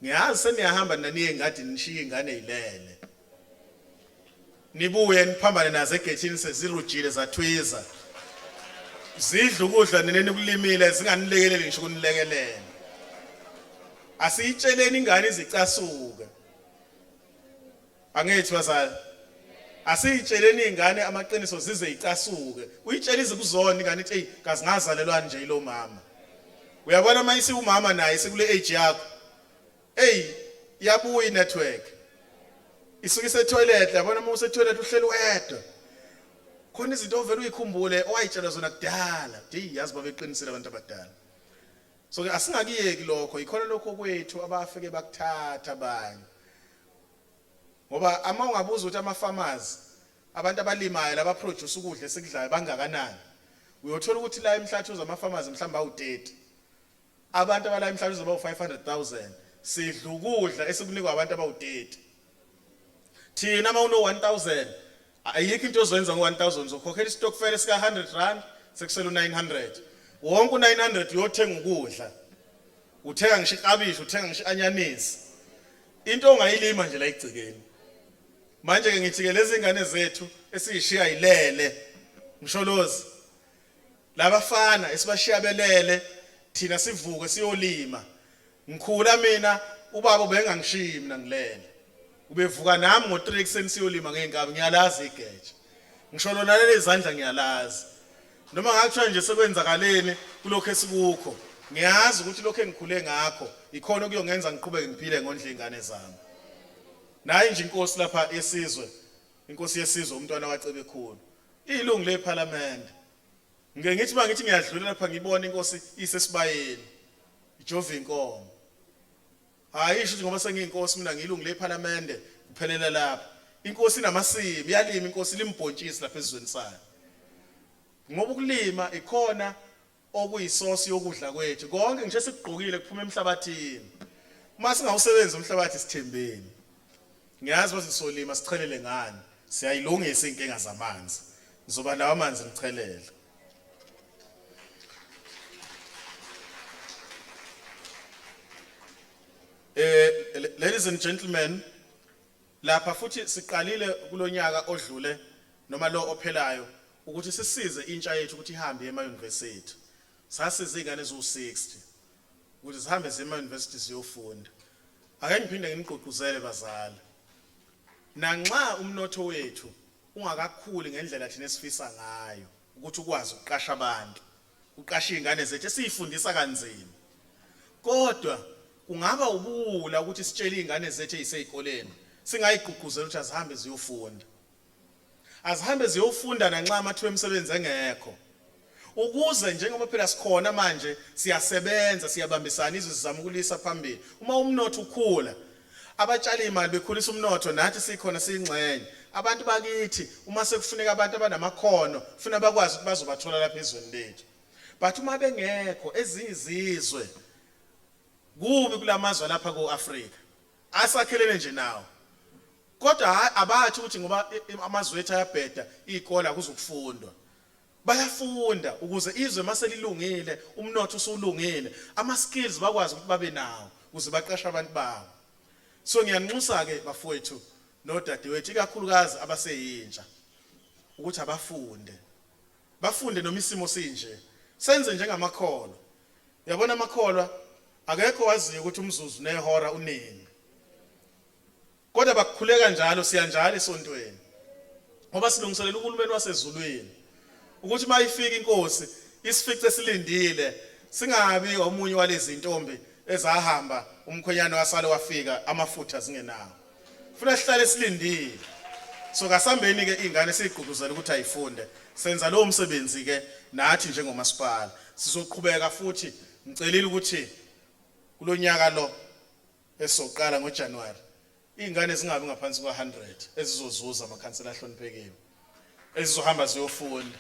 Ngiyazi seniyahamba naniye engadini nishiye ingane ilele. Nibuye niphambane nazo egethini sezirujile zathwiza. Zidla ukudla nina nikulimile zinganilekeleli ngisho ukunilekelela. Asiyitsheleni ingane izicasuke. Angithi bazali. Asiyitsheleni ingane amaqiniso zize icasuke. Uyitshela izikuzona ingane ithi hey kazi ngazalelwani nje ilo mama. Uyabona uma isiwumama naye isikule age yakho. Hey iyabuya inetwork. Isuke ise toilet yabona uma use toilet uhleli wedwa. Khona izinto ovela uyikhumbule owayitshelwa zona kudala. Hey yazi babeqinisile abantu abadala. So ke asingakiyeki lokho ikhona lokho kwethu abafike bakuthatha abanye. Ngoba ama ungabuza ukuthi ama farmers abantu abalimayo laba produce ukudla esikudlayo bangakanani. Uyothola ukuthi la eMhlathuze ama farmers mhlawumbe awu30. Abantu abala eMhlathuze bawu 500,000. Sidla ukudla esikunikwa abantu abawu30. Thina uma uno 1000 ayikho into ozoyenza ngo 1000 uzokhokhela istokfela esika 100 rand sekusele u900. Wonke u900 uyothenga ukudla. Uthenga ngisho iklabishi, uthenga ngisho anyanisi. Into ongayilima nje la igcikeni. Manje ke ngithi ke lezi ngane zethu esiyishiya ilele. Msholozi. Labafana esibashiya belele thina sivuke siyolima. Ngikhula mina ubaba ubengangishiyi mina ngilele. Ubevuka nami ngo3 ekuseni siyolima ngeenkabi ngiyalazi igeja. Ngisho lona leli izandla ngiyalazi. Noma ngakuthiwa nje sekwenzakaleni kulokho esikukho. Ngiyazi ukuthi lokho engikhule ngakho ikhona okuyongenza ngiqhubeke ngiphile ngondle ingane zami. Nayi nje inkosi lapha yesizwe, inkosi yesizwe umntwana waCebekhulu. Iyilungu lephalamende. Ngike ngithi uma ngithi ngiyadlula lapha ngibona inkosi isesibayeni. Ijova inkomo. Hayi isho ukuthi ngoba sengiyinkosi mina ngiyilungu lephalamende kuphelela lapha. Inkosi inamasimi, iyalima inkosi limbhontshisi lapha esizweni sayo. Ngoba ukulima ikhona okuyisource yokudla kwethu. Konke ngisho esikugqokile kuphuma emhlabathini. Uma singawusebenzi umhlabathi sithembeni. Ngiyazi bathi solima sichelele ngani. Siyayilungisa inkinga zamanzi. Ngizoba nawo amanzi ngichelele. Eh ladies and gentlemen lapha futhi siqalile kulonyaka odlule noma lo ophelayo ukuthi sisize intsha yethu ukuthi ihambe ema university. Sasiza izingane eziwu60 ukuthi zihambe ziye ema university ziyofunda. Ake ngiphinde nginigqugquzele bazali. Nanxa umnotho wethu ungakakhuli ngendlela thina esifisa ngayo ukuthi ukwazi ukuqasha abantu, uqashe izingane zethu esizifundisa kanzima. Kodwa kungaba ubuwula ukuthi sitshele izingane zethu ezisezikoleni singayigqugquzela ukuthi azihambe ziyofunda. Azihambe ziyofunda nanxa amathuba emisebenzi engekho. Ukuze njengoba phela sikhona manje siyasebenza siyabambisana izwe sizama ukulisa phambili. Uma umnotho ukhula abatshali imali bekhulisa umnotho nathi sikhona siyingxenye. Abantu bakithi uma sekufuneka abantu abanamakhono funa bakwazi ukuthi bazobathola lapha ezweni lethu. But uma bengekho ezinye izizwe kubi kulamazwe lapha ko-Afrika asakhelene nje nawo. Kodwa hayi abathi ukuthi ngoba amazwe ethu ayabheda izikole akuzukufundwa. Bayafunda ukuze izwe maselilungile umnotho usulungile ama skills bakwazi ukuthi babe nawo ukuze baqashe abantu babo. So ngiyanxusa ke bafowethu nodadewethu ikakhulukazi abaseyintsha ukuthi abafunde. Bafunde noma isimo sinje. Senze njengamakholwa. Uyabona amakholwa akekho waziyo ukuthi umzuzu nehora unini. Kodwa bakukhuleka njalo siya njalo esontweni. Ngoba silungiselela uhulumeni wasezulwini. Ukuthi mayifika inkosi isifice silindile singabi omunye walezi intombi ezahamba umkhwenyana wasale wafika amafutha zingenawo. Funa sihlale silindile. So kasambeni ke ingane siyigqugquzela ukuthi ayifunde. Senza lowo msebenzi ke nathi njengomasipala. Sizoqhubeka futhi ngicelile ukuthi kulonyaka lo esizoqala ngoJanuary. Iy'ngane zingabi ngaphansi kwa-100 ezizozuza, amakhansela ahloniphekile, ezizohamba ziyofunda.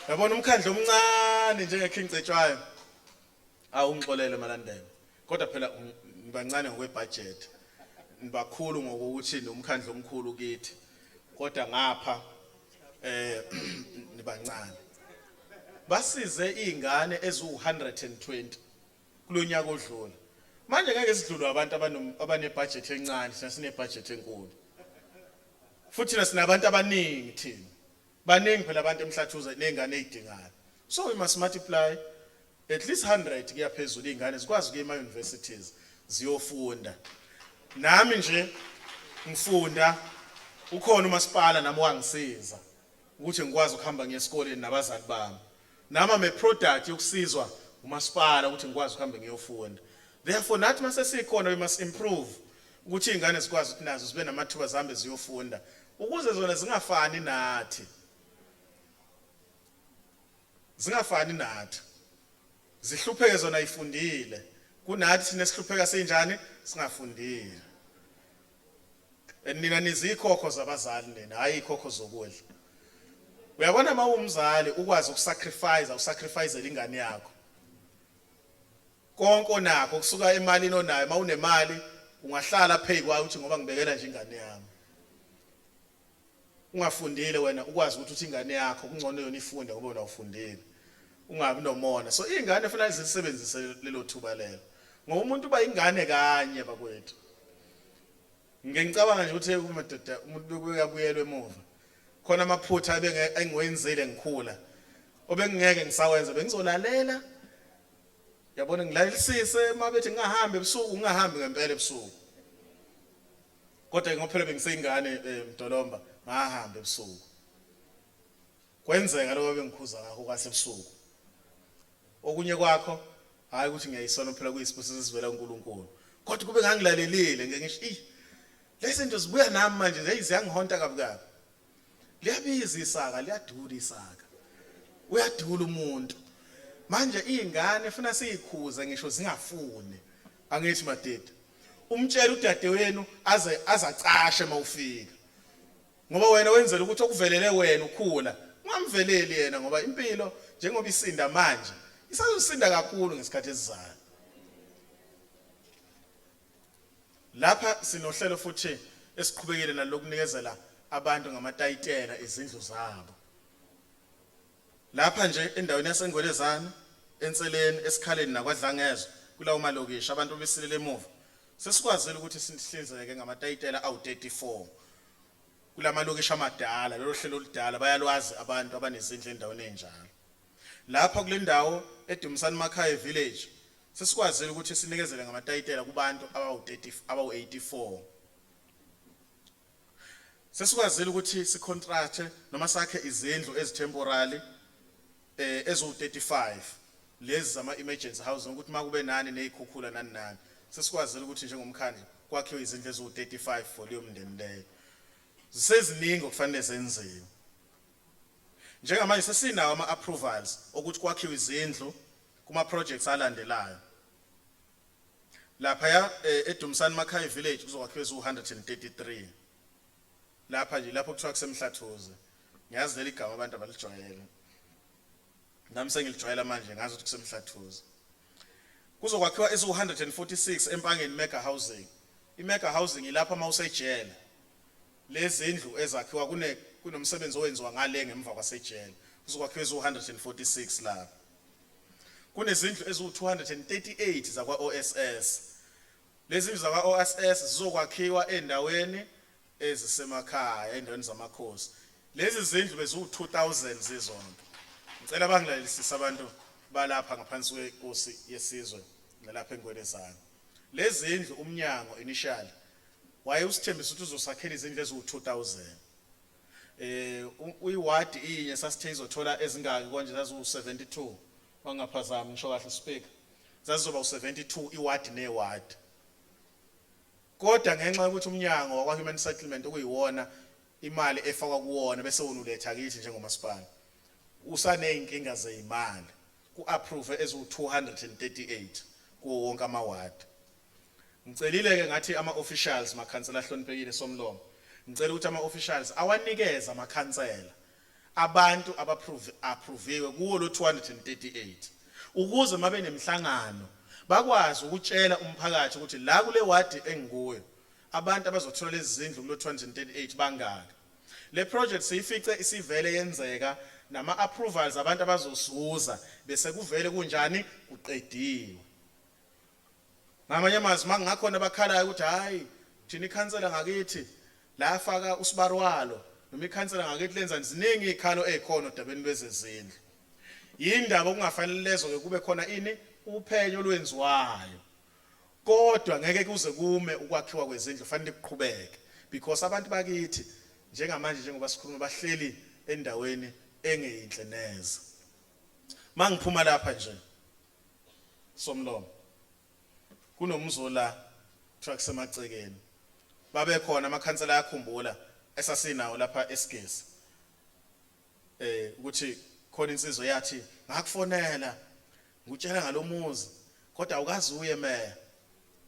Yabona umkhandlu omncane njenge-King Cetshwayo, awungixolele Malandela, kodwa phela nibancane ngokwebudget, nibakhulu ngokuthi nomkhandlu omkhulu kithi, kodwa ngapha nibancane. Basize izingane eziwu-120 kulonyaka odlule. Manje ngeke sidlulwe abantu abanebudget encane, thina sinebudget enkulu. Futhi thina sinabantu abaningi thina. Baningi phela abantu eMhlathuze nezingane ezidingayo. So we must multiply at least 100 kuya phezulu, izingane zikwazi ukuya ema-universities ziyofunda. Nami nje ngifunda, ukhona umasipala nami wangisiza ukuthi ngikwazi ukuhamba ngiye esikoleni nabazali bami. Nami am a product yokusizwa umasipala ukuthi ngikwazi ukuhamba ngiyofunda. Therefore nathi mase sikhona, we must improve ukuthi izingane zikwazi ukuthi nazo zibe namathuba, zihambe ziyofunda ukuze zona zingafani nathi, zingafani nathi, zihlupheke zona ifundile kunathi thina sihlupheka sinjani singafundile. And nina nizikhokho zabazali nina, hayi ikhokho zokudla. Uyabona, uma umzali ukwazi ukusacrifice, usacrifice ingane yakho konke onakho, kusuka emalini onayo. Uma unemali ungahlala phezu kwayo uthi ngoba ngibekela nje ingane yami. Ungafundile wena, ukwazi ukuthi uthi ingane yakho kungcono yona ifunde ngoba wena ufundile, ungabi nomona. So izingane fanele zisebenzise lelo thuba lelo, ngoba umuntu uba ingane kanye bakwethu. Ngike ngicabanga nje ukuthi kumadoda umuntu bekuyabuyelwa emuva, khona amaphutha ebenge engiwenzile ngikhula obengingeke ngisawenza, bengizolalela, yabona, ngilalelisise uma bethi ngingahambi ebusuku, ngingahambi ngempela ebusuku. Kodwa ngoba phela bengiseyingane, Mdolomba, ngahamba ebusuku, kwenzeka lokho bengikhuza ngakho kwasebusuku. Okunye kwakho hayi ukuthi ngiyayisona phela, kuyisibusiso esivela kuNkulunkulu, kodwa kube ngangilalelile, ngeke ngisho i lezi zinto zibuya nami manje. Hey, ziyangihonta kabi kabi. Liyabiza isaka, liyadula isaka, uyadula umuntu. Manje izingane funa siyikhuze ngisho zingafuni. Angithi madida, umtshela udadewenu aze azacashe mawufika, ngoba wena wenzela ukuthi okuvelele wena ukhula ungamveleli yena, ngoba impilo njengoba isinda manje isazosinda kakhulu ngesikhathi esizayo. Lapha sinohlelo futhi esiqhubekile nalokunikezela abantu ngamatayitela izindlu zabo. Lapha nje endaweni yaseNgwelezane, eNseleni, eSikhaleni nakwaDlangezwa, kulawo malokishi abantu besilele emuva, sesikwazile ukuthi sihlinzeke ngamatayitela awu-34 kulamalokishi amadala. Lolo hlelo oludala bayalwazi abantu abanezindlu endaweni enjalo. Lapha kule ndawo eDumisani Makhaya Village, sesikwazile ukuthi sinikezele ngamatayitela kubantu abawu-30, abawu-84. Sesikwazile ukuthi sicontracte noma sakhe izindlu ezitemporary eziwu-35, lezi zama emergency housing, ukuthi makube nani nezikhukhula nani nani. Sesikwazile ukuthi njengomkhandlu kwakhiwe izindlu eziwu-35 for leyo mndeni leyo. Ziseziningi okufanele zenziwe. Njengamanje sesinawo ama-approvals okuthi kwakhiwe izindlu kuma projects alandelayo. Lapha eDumisani Makhaya Village kuzokwakhiwa eziwu-133, lapha nje lapho kuthiwa kuseMhlathuze. Ngiyazi leli gama abantu abalijwayele, nami sengilijwayela manje, ngazi ukuthi kuseMhlathuze. Kuzokwakhiwa eziwu-146 eMpangeni Mega Housing. I-Mega Housing ilapha uma usejele, lezi ndlu ezakhiwa kune kunomsebenzi owenziwa ngale ngemva kwasejele. Kuzokwakhiwa eziwu-146 lapha. Kunezindlu eziwu-238 zakwa-OSS. Lezi zindlu zakwa-OSS zizokwakhiwa endaweni ezisemakhaya, endaweni zamakhosi. Lezi zindlu beziwu-2000 zizonke. Ngicela bangilalelisise abantu balapha ngaphansi kwenkosi yesizwe nalapha eNgwelezane. Lezi zindlu umnyango initially waye usithembisa ukuthi uzosakhela izindlu eziwu-2000. Uyiwadi inye sasithe izothola ezingaki konje? Zaziwu-72, wangaphazami, ngisho kahle, Speaker? Zazizoba u-72 iwadi newadi, kodwa ngenxa yokuthi umnyango wakwa Human Settlement, okuyiwona imali efakwa kuwona bese wona uletha kithi njengomasipala, usaneyinkinga zeyimali, ku-approve eziwu-238 kuwo wonke amawadi. Ngicelile ke ngathi ama officials, makhansela ahloniphekile, somlomo, ngicela ukuthi ama officials awanikeze amakhansela abantu abaprove approviwe kuwo lo 238, ukuze mabe nemhlangano bakwazi ukutshela umphakathi ukuthi la kule wadi engikuyo abantu abazothola lezi zindlu kulo 238 bangaka. Le project siyifice isivele yenzeka, nama approvals abantu abazozuza bese kuvele kunjani, kuqediwe. Ngamanye amazwi, mangingakhona abakhalayo ukuthi hayi, thina ikhansela ngakithi la faka usibarwalo noma ikhansela ngakithi lenza, ziningi izikhalo ezikhona odabeni lwezezindlu. Yindaba okungafanele lezo ke kube khona ini uphenyo olwenziwayo, kodwa ngeke kuze kume ukwakhiwa kwezindlu, fanele kuqhubeke, because abantu bakithi njengamanje, njengoba sikhuluma, bahleli endaweni engeyinhle neze. Mangiphuma lapha nje, somlomo, kunomzo la kuthiwa kusemacekeni, babe khona amakhansela ayakhumbula esasinawo lapha esigesi ukuthi khona insizwa yathi, "Ngakufonela ngutshela ngalomuzi, kodwa awukazi uye, meya."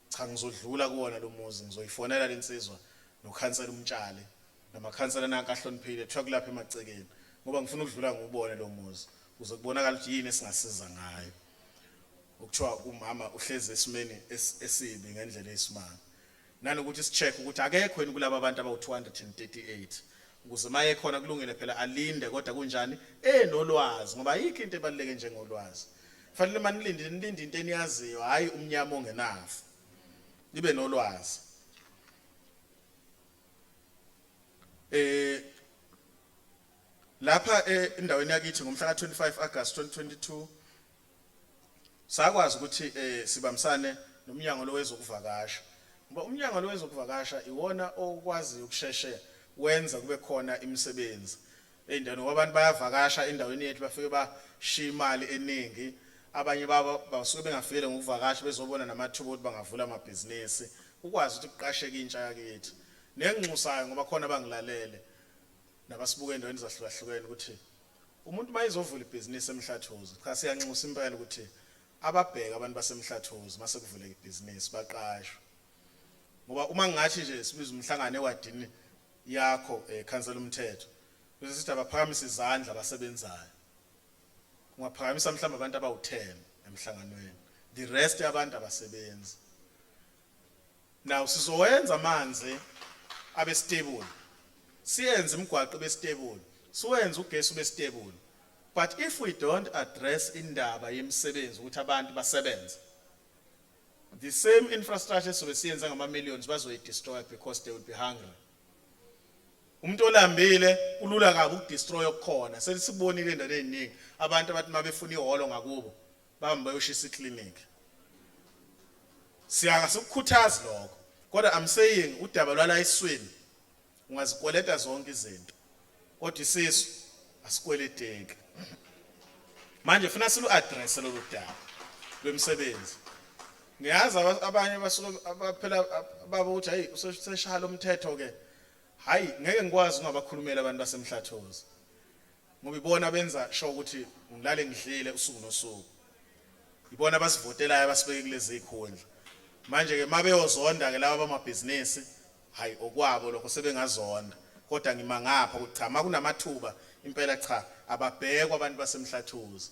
Cha, ngizodlula kuwona lo muzi, ngizoyifonela lensizwa nokhansela umtshali namakhansela nanka ahloniphile. Kuthiwa kulapha emacekeni, ngoba ngifuna ukudlula ngiwubone lo muzi ukuze kubonakala ukuthi yini esingasiza ngayo. Ukuthiwa umama uhlezi esimeni esibi ngendlela eyisimanga, nanokuthi sicheck ukuthi akekho yini kulaba bantu abawu-238, ukuze maye khona kulungile phela alinde, kodwa kunjani enolwazi, ngoba ayikho into ebaluleke njengolwazi. Fanele manilinde, nilinde into eniyaziyo, hayi umnyama ongenafu, nibe nolwazi. Lapha endaweni yakithi ngomhla ka25 August 2022 sakwazi ukuthi sibambisane nomnyango lo wezokuvakasha, ngoba umnyango lo wezokuvakasha iwona okwazi ukusheshe wenza kube khona imisebenzi ey'ndaweni, ngoba abantu bayavakasha endaweni yethu, bafike bashiya imali eningi. Abanye babo basuke bengafikele ngokuvakasha, bezobona namathuba ukuthi bangavula amabhizinisi, ukwazi ukuthi kuqasheke intsha yakithi. Nenginxusayo, ngoba khona abangilalele nabasibuka endaweni zahlukahlukene, ukuthi umuntu uma ezovula ibhizinisi eMhlathuze, cha, siyanxusa impela ukuthi ababheke abantu baseMhlathuze mase kuvuleka ibhizinisi, baqashwe. Ngoba uma ngingathi nje sibiza umhlangano ewadini yakho, khansela umthetho, bese sithi abaphakamisa izandla abasebenzayo, ungaphakamisa mhlawumbe abantu abawu-10 emhlanganweni, the rest yabantu abasebenzi. Now sizowenza amanzi abe stable, siyenze imigwaqo ibe stable, siwenze ugesi ube stable, but if we don't address indaba yemisebenzi ukuthi abantu basebenze, the same infrastructure sobe siyenze ngama millions bazoyi destroy because they will be hungry. Umuntu olambile kulula kabi ukudestroy okukhona. Sesikubonile endaweni eziningi, abantu abathi mabefuna ihholo ngakubo bahambe bayoshisa iclinic. Siyaka sikukhuthaza lokho, kodwa I'm saying udaba lwala eswini, ungazikweleta zonke izinto, kodwa isisu asikweleteki. Manje funa silu address lolu daba lwemisebenzi. Ngiyazi abanye basuke abaphela baba ukuthi hayi, useshaya lo mthetho ke. Hayi, ngeke ngikwazi ungabakhulumela abantu basemhlathozi, ngoba ibona benza sure ukuthi ngilale ngidlile usuku nosuku, ibona abasivotelayo, abasibeke kulezi zikhundla. Manje ke mabeyozonda ke laba bamabhizinisi, hayi, okwabo lokho, sebengazonda, kodwa ngima ngapha ukuthi cha, makunamathuba impela, cha, ababhekwa abantu basemhlathuzi.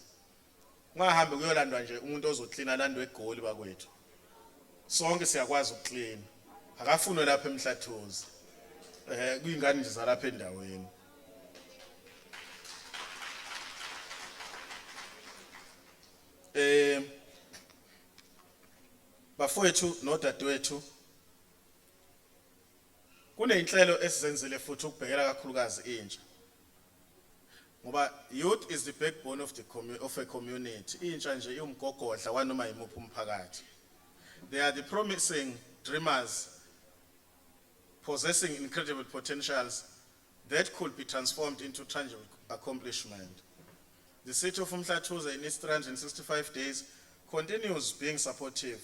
Ungahambi kuyolandwa nje umuntu ozoklina, landwe eGoli bakwethu, sonke siyakwazi ukuklina. Akafunwe lapha emhlathuzi, kuyingane nje zalapha endaweni. Bafowethu nodadewethu, kuneyinhlelo esizenzile futhi ukubhekela kakhulukazi intsha, ngoba youth is the backbone of a community. Intsha nje iwumgogodla wanoma yimuphi umphakathi. They are the promising dreamers possessing incredible potentials that could be transformed into tangible accomplishment. The city of Umhlathuze in its 365 days continues being supportive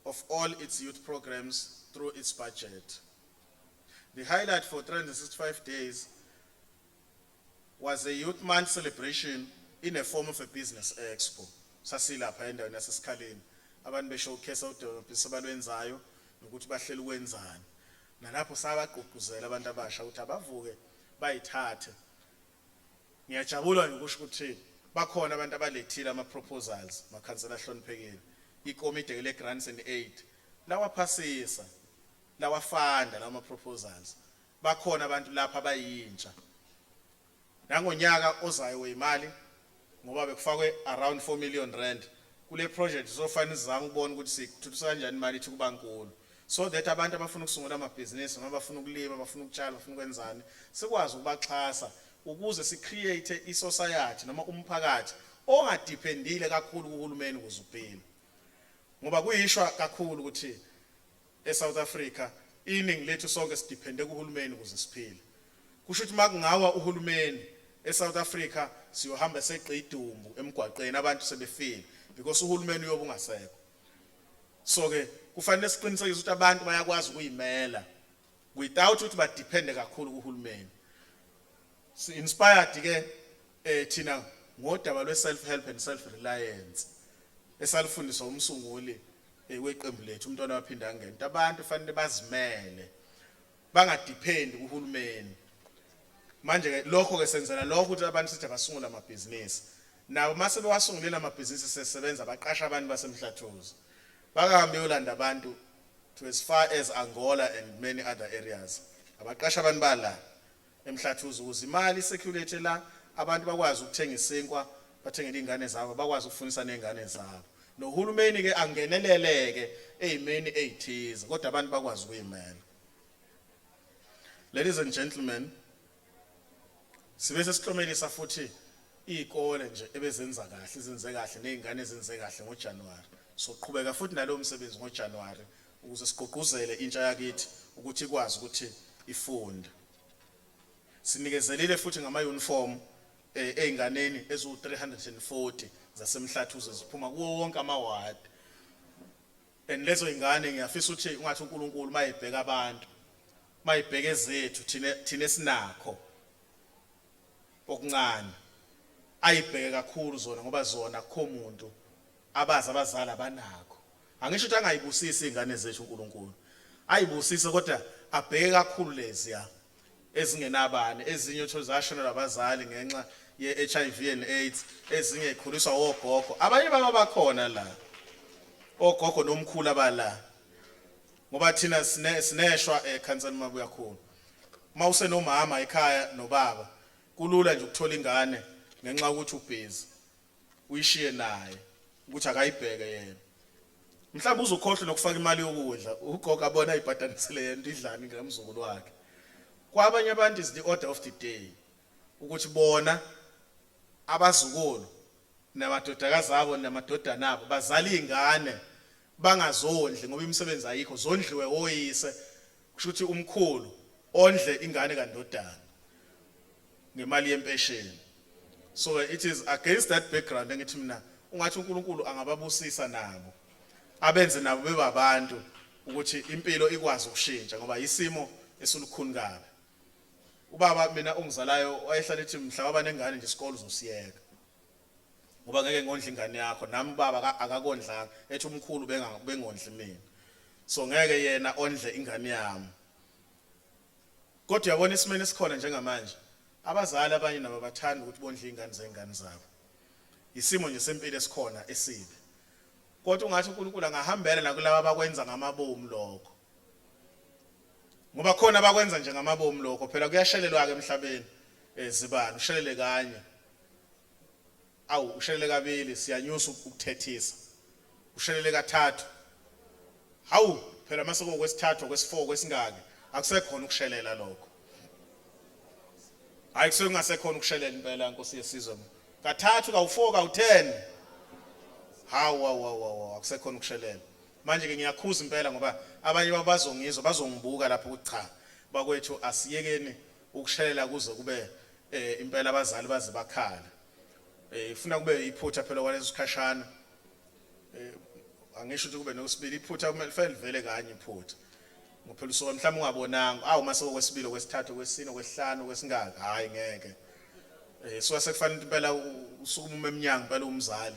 of all its youth programs through its budget. The highlight for 365 days was a Youth Month celebration in a form of a business expo. Sasilapha endaweni yasesikhaleni. Abantu be-showcase udaba abalwenzayo nokuthi bahleli ukwenzani. Nalapho sabagqugquzela abantu abasha ukuthi abavuke bayithathe. Ngiyajabula nje ukusho ukuthi bakhona abantu abalethile ama-proposals, makhansela ahloniphekile. Ikomidi le grants and aid lawaphasisa, lawafanda lawa ma-proposals. Bakhona abantu lapha abayintsha. Nangonyaka ozayo wemali, ngoba bekufakwe around 4 million rand kule project, sofanele sizame ukubona ukuthi sithuthukisa kanjani imali ithi kuba nkulu, so that abantu abafuna ukusungula amabhizinisi noma abafuna ukulima, abafuna ukutshala, abafuna ukwenzani, sikwazi ukubaxhasa ukuze si-create i-society noma umphakathi ongadependile kakhulu kuhulumeni ukuze uphile. Ngoba kuyishwa kakhulu ukuthi eSouth Africa iningi lethu sonke sidepende kuhulumeni ukuze siphile. Kusho ukuthi makungawa uhulumeni eSouth Africa, siyohamba seqe idumbu emgwaqeni, abantu sebefile, because uhulumeni uyobe ungasekho. So ke kufanele siqinisekise ukuthi abantu bayakwazi ukuyimela without ukuthi badepende kakhulu kuhulumeni. Si inspired ke thina ngodaba lwe self help and self reliance esalifundiswa umsunguli weqembu lethu, umntwana waphinda angena. Abantu fanele bazimele, bangadependi kuhulumeni. Manje ke lokho ke senzela lokho ukuthi abantu sithi abasungula amabhizinisi, nabo mase bewasungulile amabhizinisi, sesebenza, baqasha abantu basemhlathuze, bakahambe yolanda abantu to as far as Angola and many other areas. Abaqasha abantu bala emhlathuze ukuze imali icirculate la, abantu bakwazi ukuthenga isinkwa, bathengele izingane zabo, bakwazi ukufundisa nezingane zabo. Nohulumeni ke angeneleleke ezimeni ezithize, kodwa abantu bakwazi ukuyimela. Ladies and gentlemen, sibe sesiklomelisa futhi izikole nje ebezenza kahle, izenze kahle, nezingane ezenze kahle ngoJanuary. Soqhubeka futhi nalowo msebenzi ngoJanuary ukuze sigqugquzele intsha yakithi ukuthi ikwazi ukuthi ifunde. Sinikezelile futhi ngama uniform einganeni eziwu-340 zasemhlathuze ziphuma kuwo wonke amawadi. And lezo ingane, ngiyafisa ukuthi ungathi uNkulunkulu mayebheka abantu, mayibheke ezethu thina esinakho okuncane, ayibheke kakhulu zona, ngoba zona akukho umuntu abazi abazali abanakho. Angisho ukuthi angayibusisi izingane zethu uNkulunkulu, ayibusise, kodwa abheke kakhulu leziya ezingenabani. Ezinye uthola zashonelwa abazali ngenxa ye-HIV and AIDS, ezinye ikhuliswa ogogo, abanye baba bakhona la, ogogo nomkhulu abala. Ngoba thina sineshwa ekhansela Mabuyakhulu, uma usenomama ekhaya nobaba, kulula nje ukuthola ingane ngenxa yokuthi ubhizi, uyishiye naye ukuthi akayibheke yena. Mhlawumbe uzokhohlwa nokufaka imali yokudla, ugogo abona ayibhadanisile yena into idlani ngemzukulu wakhe. Kwabanye abantu is the order of the day ukuthi bona abazukulu namadodakazi abo namadodana abo bazala izingane bangazondli, ngoba imisebenzi ayikho, zondliwe oyise. Kusho ukuthi umkhulu ondle ingane kandodana ngemali yempesheni. So it is against that background engithi mina ungathi uNkulunkulu angababusisa nabo, abenze nabo bebabantu ukuthi impilo ikwazi ukushintsha, ngoba isimo esilukhuni kabi. Ubaba mina ongizalayo wayehlala ethi mhla waba nengane nje, isikole uzosiyeka, ngoba ngeke ngondle ingane yakho nami. Ubaba akakondlanga, ethi umkhulu bengondli mina, so ngeke yena ondle ingane yami. Kodwa uyabona isimene esikhona njengamanje, abazali abanye nabo bathanda ukuthi bondle izingane zengane zabo. Isimo nje sempilo esikhona esibi, kodwa ungathi uNkulunkulu angahambela nakulaba abakwenza ngamabomu lokho, ngoba khona abakwenza nje ngamabomu lokho. Phela kuyashelelwa ke emhlabeni, zibani ushelele kanye, awu, ushelele kabili, siyanyusa ukuthethisa. Ushelele kathathu, hawu, phela mase kwesithathu, kwesi4, kwesingaki, akusekhona ukushelela lokho. Hayi, kusuke kungasekhona ukushelela impela, Nkosi yesizwe. Kathathu, kawu4, kawu10, hawu, hawu, hawu, akusekhona ukushelela. Manje ke ngiyakhuza impela, ngoba abanye bazongizwa, bazongibuka lapho, ukuthi cha bakwethu, asiyekeni ukushelela kuze kube impela abazali baze bakhala. Ifuna kube iphutha phela kwaleso sikhashana. Angisho ukuthi kube nokusibili iphutha, kumele fanele livele kanye iphutha, ngoba phela usuke mhlawumbe ungabonanga. Awu, mase kwesibili, kwesithathu, kwesine, kwesihlanu, kwesingaka, hayi ngeke. So sekufanele impela usukume uma emnyango impela umzali.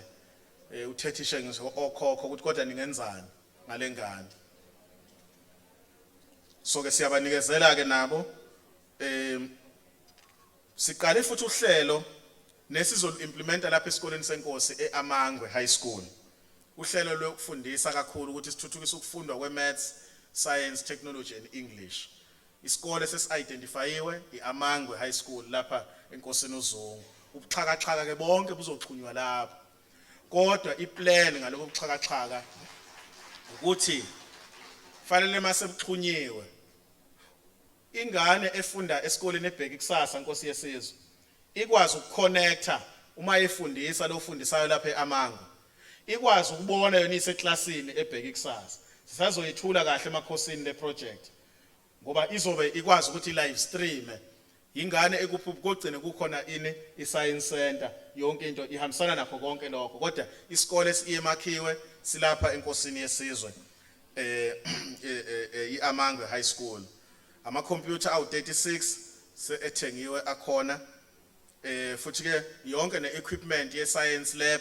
Uthethishe ngisho okhokho ukuthi kodwa ningenzani ngalengane. So ke siyabanikezela ke nabo. Siqale futhi uhlelo nesizolu implementa lapha esikoleni senkosi eAmangwe High School. Uhlelo lokufundisa kakhulu ukuthi sithuthukise ukufundwa kwe-maths, science, technology and English. Isikole sesi-identifyiwe i-Amangwe High School lapha eNkosini uZungu. Ubuxhakaxhaka ke bonke buzoxhunywa lapho. Kodwa iplan ngalobu buxhakaxhaka ukuthi fanele mase buxhunyiwe ingane efunda esikoleni ebheki kusasa, Nkosi yesizwe, ikwazi ukuconnecta uma efundisa lo fundisayo lapha eAmangwe, ikwazi ukubona yona iseklasini ebheki kusasa. Sisazoyithula kahle emakhosini le project ngoba izobe ikwazi ukuthi live stream ingane ekuphi, kugcine kukhona ini, i-science center, yonke into ihambisana nakho konke lokho. Kodwa isikole esiyemakhiwe silapha eNkosini yesizwe, iAmangwe High School. Ama computer awu36 se ethengiwe akhona, futhi ke yonke ne-equipment ye-science lab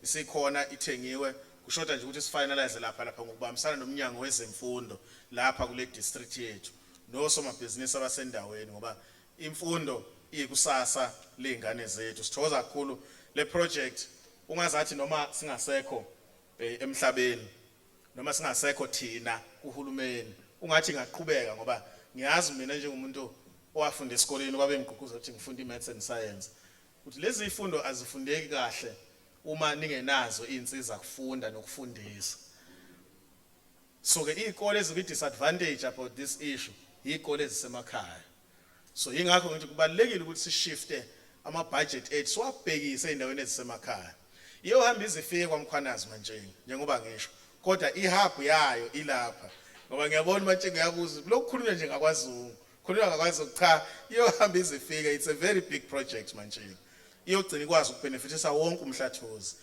isikhona, ithengiwe. Kushoda nje ukuthi sifinalize lapha ngokubambisana nomnyango wezemfundo lapha kule district yethu nosomabhizinisi abasendaweni, ngoba imfundo iyikusasa lezingane zethu. Sithokoza kakhulu le project. Ungazathi noma singasekho emhlabeni noma singasekho thina kuhulumeni, ungathi ingaqhubeka, ngoba ngiyazi mina njengomuntu owafunda esikoleni kwabe ngigqugquza ukuthi ngifunde i-maths and science, ukuthi lezi zifundo azifundeki kahle uma ningenazo insiza kufunda nokufundisa. So ke izikole ezikwi disadvantage about this issue izikole ezisemakhaya. So ingakho ngithi kubalekile ukuthi sishifte ama budget ethu siwabhekise endaweni ezisemakhaya. Iyohamba izifike kwaMkhwanazi manje njengoba ngisho, kodwa ihub yayo ilapha, ngoba ngiyabona manje ngiyabuza lokukhulunywa nje ngakwaZungu, khulunywa ngakwaZungu. Cha, iyohamba izifike. It's a very big project manje, iyogcina ikwazi ukubenefitisa wonke umhlathuzi.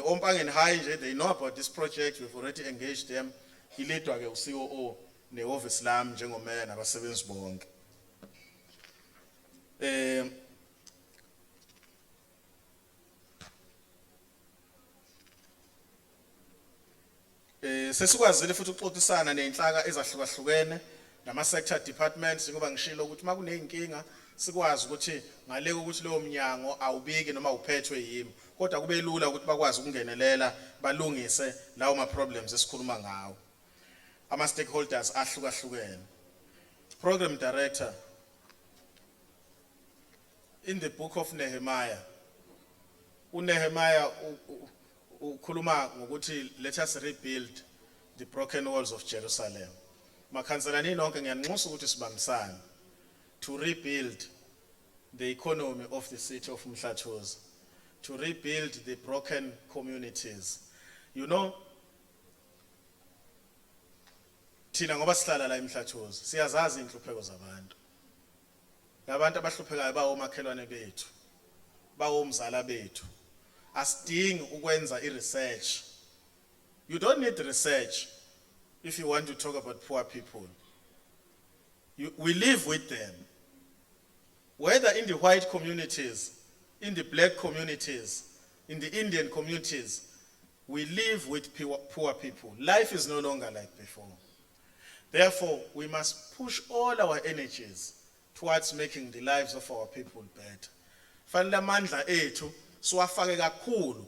Ompangeni High nje, they know about this project. We've already engaged them. Ileadwa ke uCOO nehhovisi lami njengomeya nabasebenzi bonke. Sesikwazile futhi ukuxoxisana nezinhlaka ezahlukahlukene nama sector departments, ngoba ngishilo ukuthi makuneyinkinga sikwazi ukuthi ngale ukuthi lowo mnyango awubiki noma uphethwe yimi, kodwa kube lula ukuthi bakwazi ukungenelela balungise lawo ma problems esikhuluma ngawo, ama stakeholders ahlukahlukene. Program director, in the book of Nehemiah, uNehemiah ukhuluma ngokuthi let us rebuild the broken walls of Jerusalem. Makhansela nonke, ngiyanxusa ukuthi sibambisane to rebuild the economy of the city of Mhlathuze, to rebuild the broken communities. Thina ngoba sihlala la eMhlathuze siyazazi inhlupheko zabantu. Labantu abahluphekayo bawomakhelwane bethu, bawomzala bethu. Asidingi ukwenza i-research. You don't need research if you want to talk about poor people. We live with them, whether in the white communities, in the black communities, in the Indian communities. We live with poor people. Life is no longer like before. Therefore, we must push all our energies towards making the lives of our people better. Fanele amandla ethu siwafake kakhulu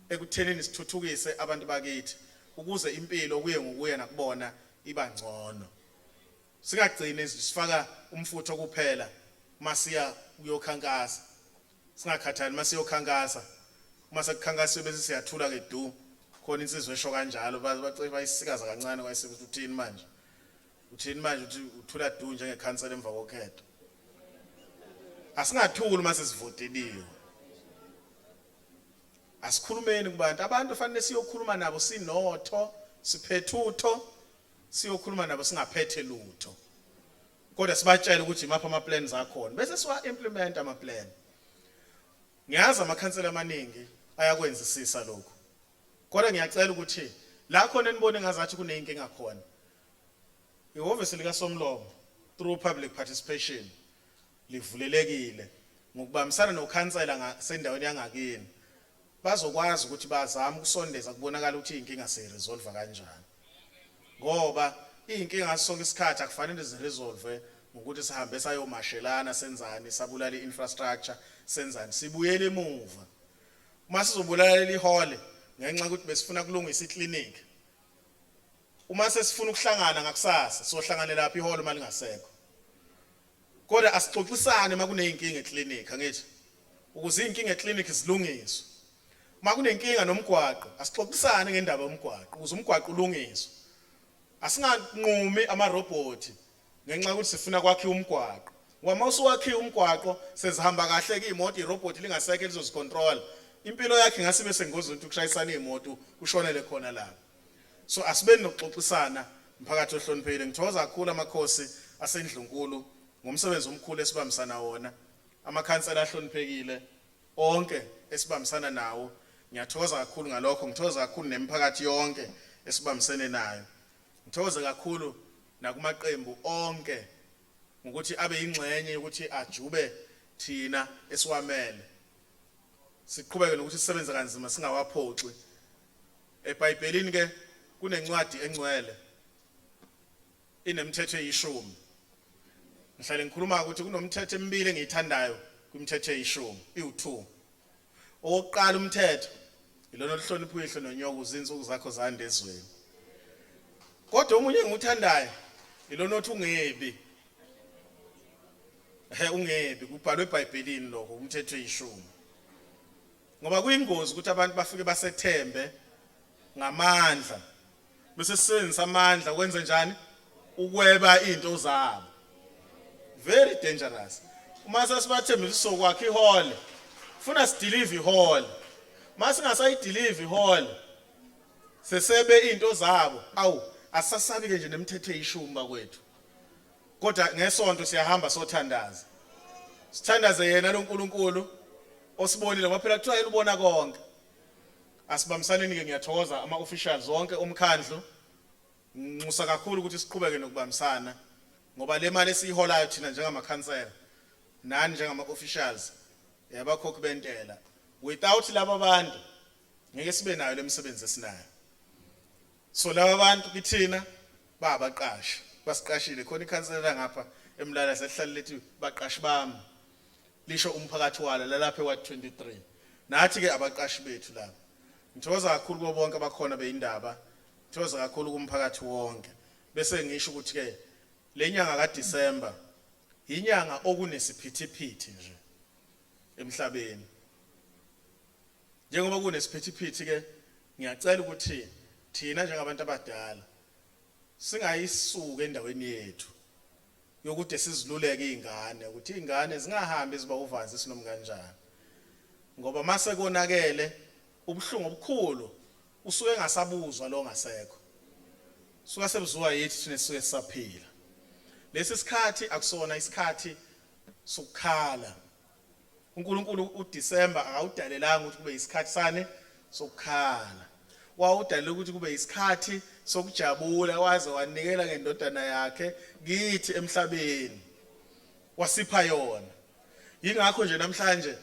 ekuthenini sithuthukise abantu bakithi ukuze impilo kuye ngokuya nakubona iba ngcono. Singagcini sifaka umfutho kuphela masiya kuyokhankasa. Singakhathali masiyokhankasa. Uma sekukhankasiwe bese siyathula ke du. Khona insizwe esho kanjalo, bace bayisikaza kancane kwayisithi, uthini manje? Uthini manje uthi uthula du njengekhansela emva kokhetho? Asingathuli mase sivoteliwe. Asikhulumeni kubantu. Abantu fanele siyokhuluma nabo sinotho, siphethe utho, siyokhuluma nabo singaphethe lutho. Kodwa sibatshele ukuthi imaphi ama plans akhona bese siwa implement ama plan. Ngiyazi amakhansela amaningi ayakwenzisisa lokho. Kodwa ngiyacela ukuthi la khona enibone ngazathi kuneyinkinga khona, ihhovisi lika Somlomo through public participation livulelekile ngokubambisana nokhansela ngasendaweni yangakini. Bazokwazi ukuthi bazame ukusondeza kubonakala ukuthi inkinga siyiresolve kanjani. Ngoba inkinga sonke isikhathi akufanele ziresolve ngokuthi sihambe sayomashelana senzani sabulala i-infrastructure senzani sibuyele emuva. Uma sizobulala leli hole ngenxa yokuthi besifuna kulungisa iclinic. Uma sesifuna ukuhlangana ngakusasa sohlanganela lapha ihole uma lingasekho. Kodwa asixoxisane uma kuneyinkinga eclinic angithi ukuze inkinga eclinic zilungiswe. Uma kunenkinga nomgwaqo asixoxisane ngendaba yomgwaqo ukuze umgwaqo ulungiswe. Asinganqumi amarobhothi ngenxa yokuthi sifuna kwakhiwa umgwaqo. Ngoba uma usuwakhiwe umgwaqo sezihamba kahle ke imoto irobhothi lingasekho elizozicontrol. Impilo yakhe ingase ibe sengozini ukuthi kushayisana imoto ushonele khona lapho. So asibeni nokuxoxisana mphakathi ohloniphekile. Ngithokoza kakhulu amakhosi asendlunkulu ngomsebenzi omkhulu esibambisana wona. Amakhansela ahloniphekile onke esibambisana nawo. Ngiyathokoza kakhulu ngalokho, ngithokoza kakhulu nemiphakathi yonke esibambisene nayo. Ngithokoze kakhulu nakumaqembu onke ngokuthi abe yingxenye yokuthi ajube thina esiwamele. Siqhubeke nokuthi sisebenze kanzima singawaphoxi. EBhayibhelini ke kunencwadi engcwele inemithetho eyishumi. Ngihlale ngikhuluma ukuthi kunomthetho emibili engiyithandayo kwimithetho eyishumi, iwu2. Owokuqala umthetho ilona oluhlonipha uyihlo nonyoko uze insuku zakho zande ezweni. Kodwa omunye engiwuthandayo ilona othi ungebi. He ungebi kubhalwe eBhayibhelini lokho umthetho eyishumi. Ngoba kuyingozi ukuthi abantu bafike basethembe ngamandla bese sisebenzisa amandla ukwenze njani ukweba izinto zabo. Very dangerous. Uma sesibathembisa sokwakha ihole funa sideliver ihole. Uma singasayideliver ihole sesebe izinto zabo awu asasabi ke nje nemithetho eyishumi bakwethu. Kodwa ngesonto siyahamba sothandaza. Sithandaze yena lo nkulunkulu osibonile ngoba phela kuthiwa yena ubona konke. Asibambisaneni ke ngiyathokoza ama officials wonke omkhandlu. Nginxusa kakhulu ukuthi siqhubeke nokubambisana ngoba le mali esiyiholayo thina njengamakhansela nani njengama officials yabakhokhi bentela without laba bantu ngeke sibe nayo lemisebenzi esinayo. So laba bantu kithina babaqashi basiqashile khona ikhansela ngapha emlala sesihlale lethi baqashi bami lisho umphakathi walo lalapha eWard 23 nathi ke abaqashi bethu lapha ngithokoza kakhulu kubo bonke abakhona beyindaba ngithokoza kakhulu kumphakathi wonke bese ngisho ukuthi ke lenyanga kaDecember inyanga okunesiphithiphithi nje emhlabeni njengoba kunesiphithiphithi ke ngiyacela ukuthi thina njengabantu abadala singayisuka endaweni yethu yokude siziluleke izingane ukuthi izingane zingahambi ziba uvanzi sinoma kanjani ngoba mase konakele ubuhlungu obukhulu usuke engasabuzwa lo ngasekho suka sebuziwa yithi thina sisuke sisaphila lesi sikhathi akusona isikhathi sokukhala uNkulunkulu uDecember akawudalelanga ukuthi kube isikhathi sani sokukhala wawudalela ukuthi kube isikhathi sokujabula waze wanikela ngendodana yakhe kithi emhlabeni wasipha yona yingakho nje namhlanje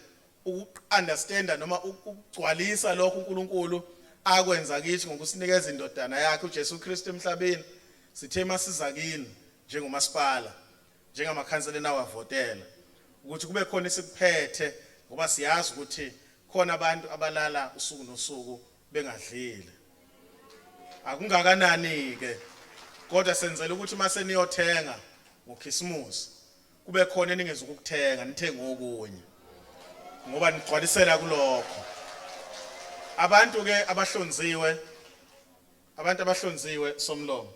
uku-understanda noma ukugcwalisa lokho uNkulunkulu akwenza kithi ngokusinikeza indodana yakhe uJesu Kristu emhlabeni sithe masiza kini njengomasipala njengamakhansela enawavotela ukuthi kube khona esikuphethe ngoba siyazi ukuthi khona abantu abalala usuku nosuku bengadlile akungakanani ke kodwa senzela ukuthi mase niyothenga ngokhisimusi kube khona eningeza ukukuthenga nithenge okunye ngoba nigcwalisela kulokho abantu ke abahlonziwe abantu abahlonziwe somlomo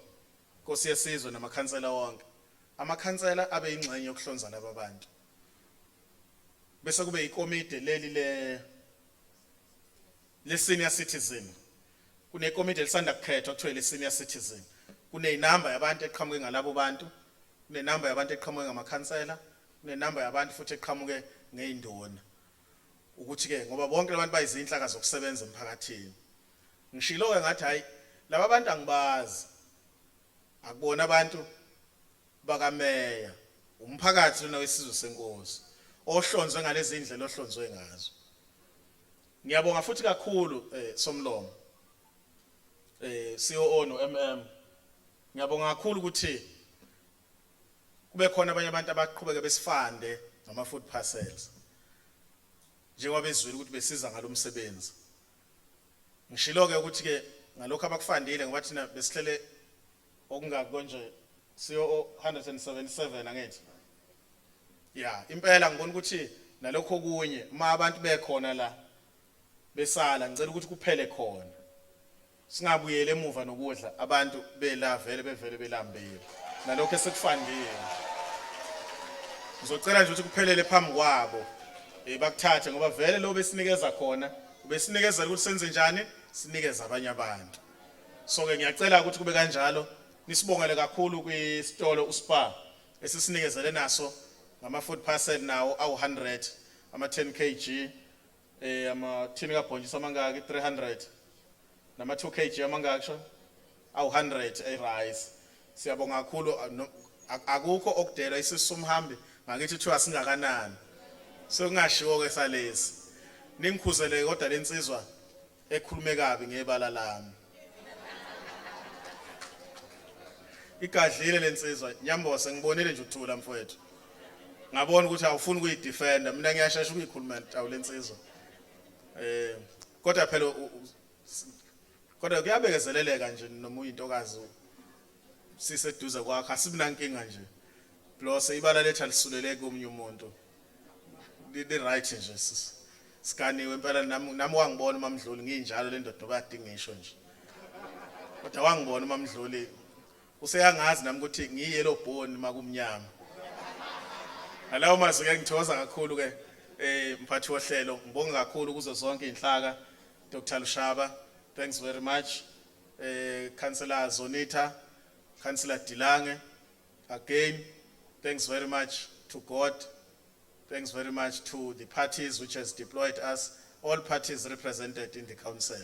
Nkosi yesizwe namakhansela wonke amakhansela abe ingxenye yokuhlonza laba bantu bese kube ikomide leli le le senior citizen kunekomide elisanda kukhethwa kuthiwa le senior citizen kunenamba yabantu eqhamuke ngalabo bantu kunenamba yabantu eqhamuke ngamakhansela kunenamba yabantu futhi eqhamuke ngeyinduna ukuthi ke ngoba bonke labantu bayizinhlaka zokusebenza emphakathini ngishilo ke ngathi hayi laba bantu angibazi akubona abantu bakameya umphakathi lona wesizwe senkosi ohlonzwe ngalezi ndlela ohlonzwe ngazo. Ngiyabonga futhi kakhulu Somlomo, COO no MM. Ngiyabonga kakhulu ukuthi kube khona abanye abantu abaqhubeke besifande ngama food parcels, njengoba bezwile ukuthi besiza ngalomsebenzi. Ngishilo ke ukuthi ke ngalokho abakufandile, ngoba thina besihlele okungako konje, COO, 177, angithi? Ya, impela ngibona ukuthi nalokho okunye, uma abantu bekhona la besala, ngicela ukuthi kuphele khona, singabuyele emuva nokudla, abantu bela vele bevele belambile. Nalokho esekufandile, ngizocela nje ukuthi kuphelele phambi kwabo, bakuthathe, ngoba vele lo besinikeza khona ubesinikezela ukuthi senze njani, sinikeze abanye abantu. So ke ngiyacela ukuthi kube kanjalo. Nisibongele kakhulu kwisitolo uSpar esisinikezele naso ngama food parcel nawo awu 100, ama 10 kg, ama thini kabhontshisi amangaki? 300, nama 2 kg amangaki sho? Awu 100 e-rice. Siyabonga kakhulu. Akukho okudelwa isisu somhambi ngakithi, kuthiwa singakanani, sekungashiwo ke salesi. Ningikhuzele kodwa lensizwa ekhulume kabi ngebala lami, igadlile lensizwa. Nyambose, ngibonile nje uthula mfowethu, ngabona ukuthi awufuni ukuyidefenda. Mina ngiyashesha ukuyikhuluma awu lensizwa, kodwa phela kodwa kuyabekezeleleka nje noma uyintokazi siseduze kwakho, asibinankinga nje. Plus ibala lethu alisuleleki komunye umuntu, li right nje, siganiwe impela. Nami wangibona uMamdluli nginjalo, le ndoda kade ngisho nje, kodwa wangibona uMamdluli, useyangazi nami ukuthi ngiyi-yellow bone makumnyama. Ngalawo mazwi ke ngithokoza kakhulu ke, mphathi wohlelo. Ngibonga kakhulu kuzo zonke inhlaka. Dr Lushaba, thanks very much. Councillor Zonita, Councillor Dilange, again thanks very much to God. Thanks very much to the parties which has deployed us, all parties represented in the council.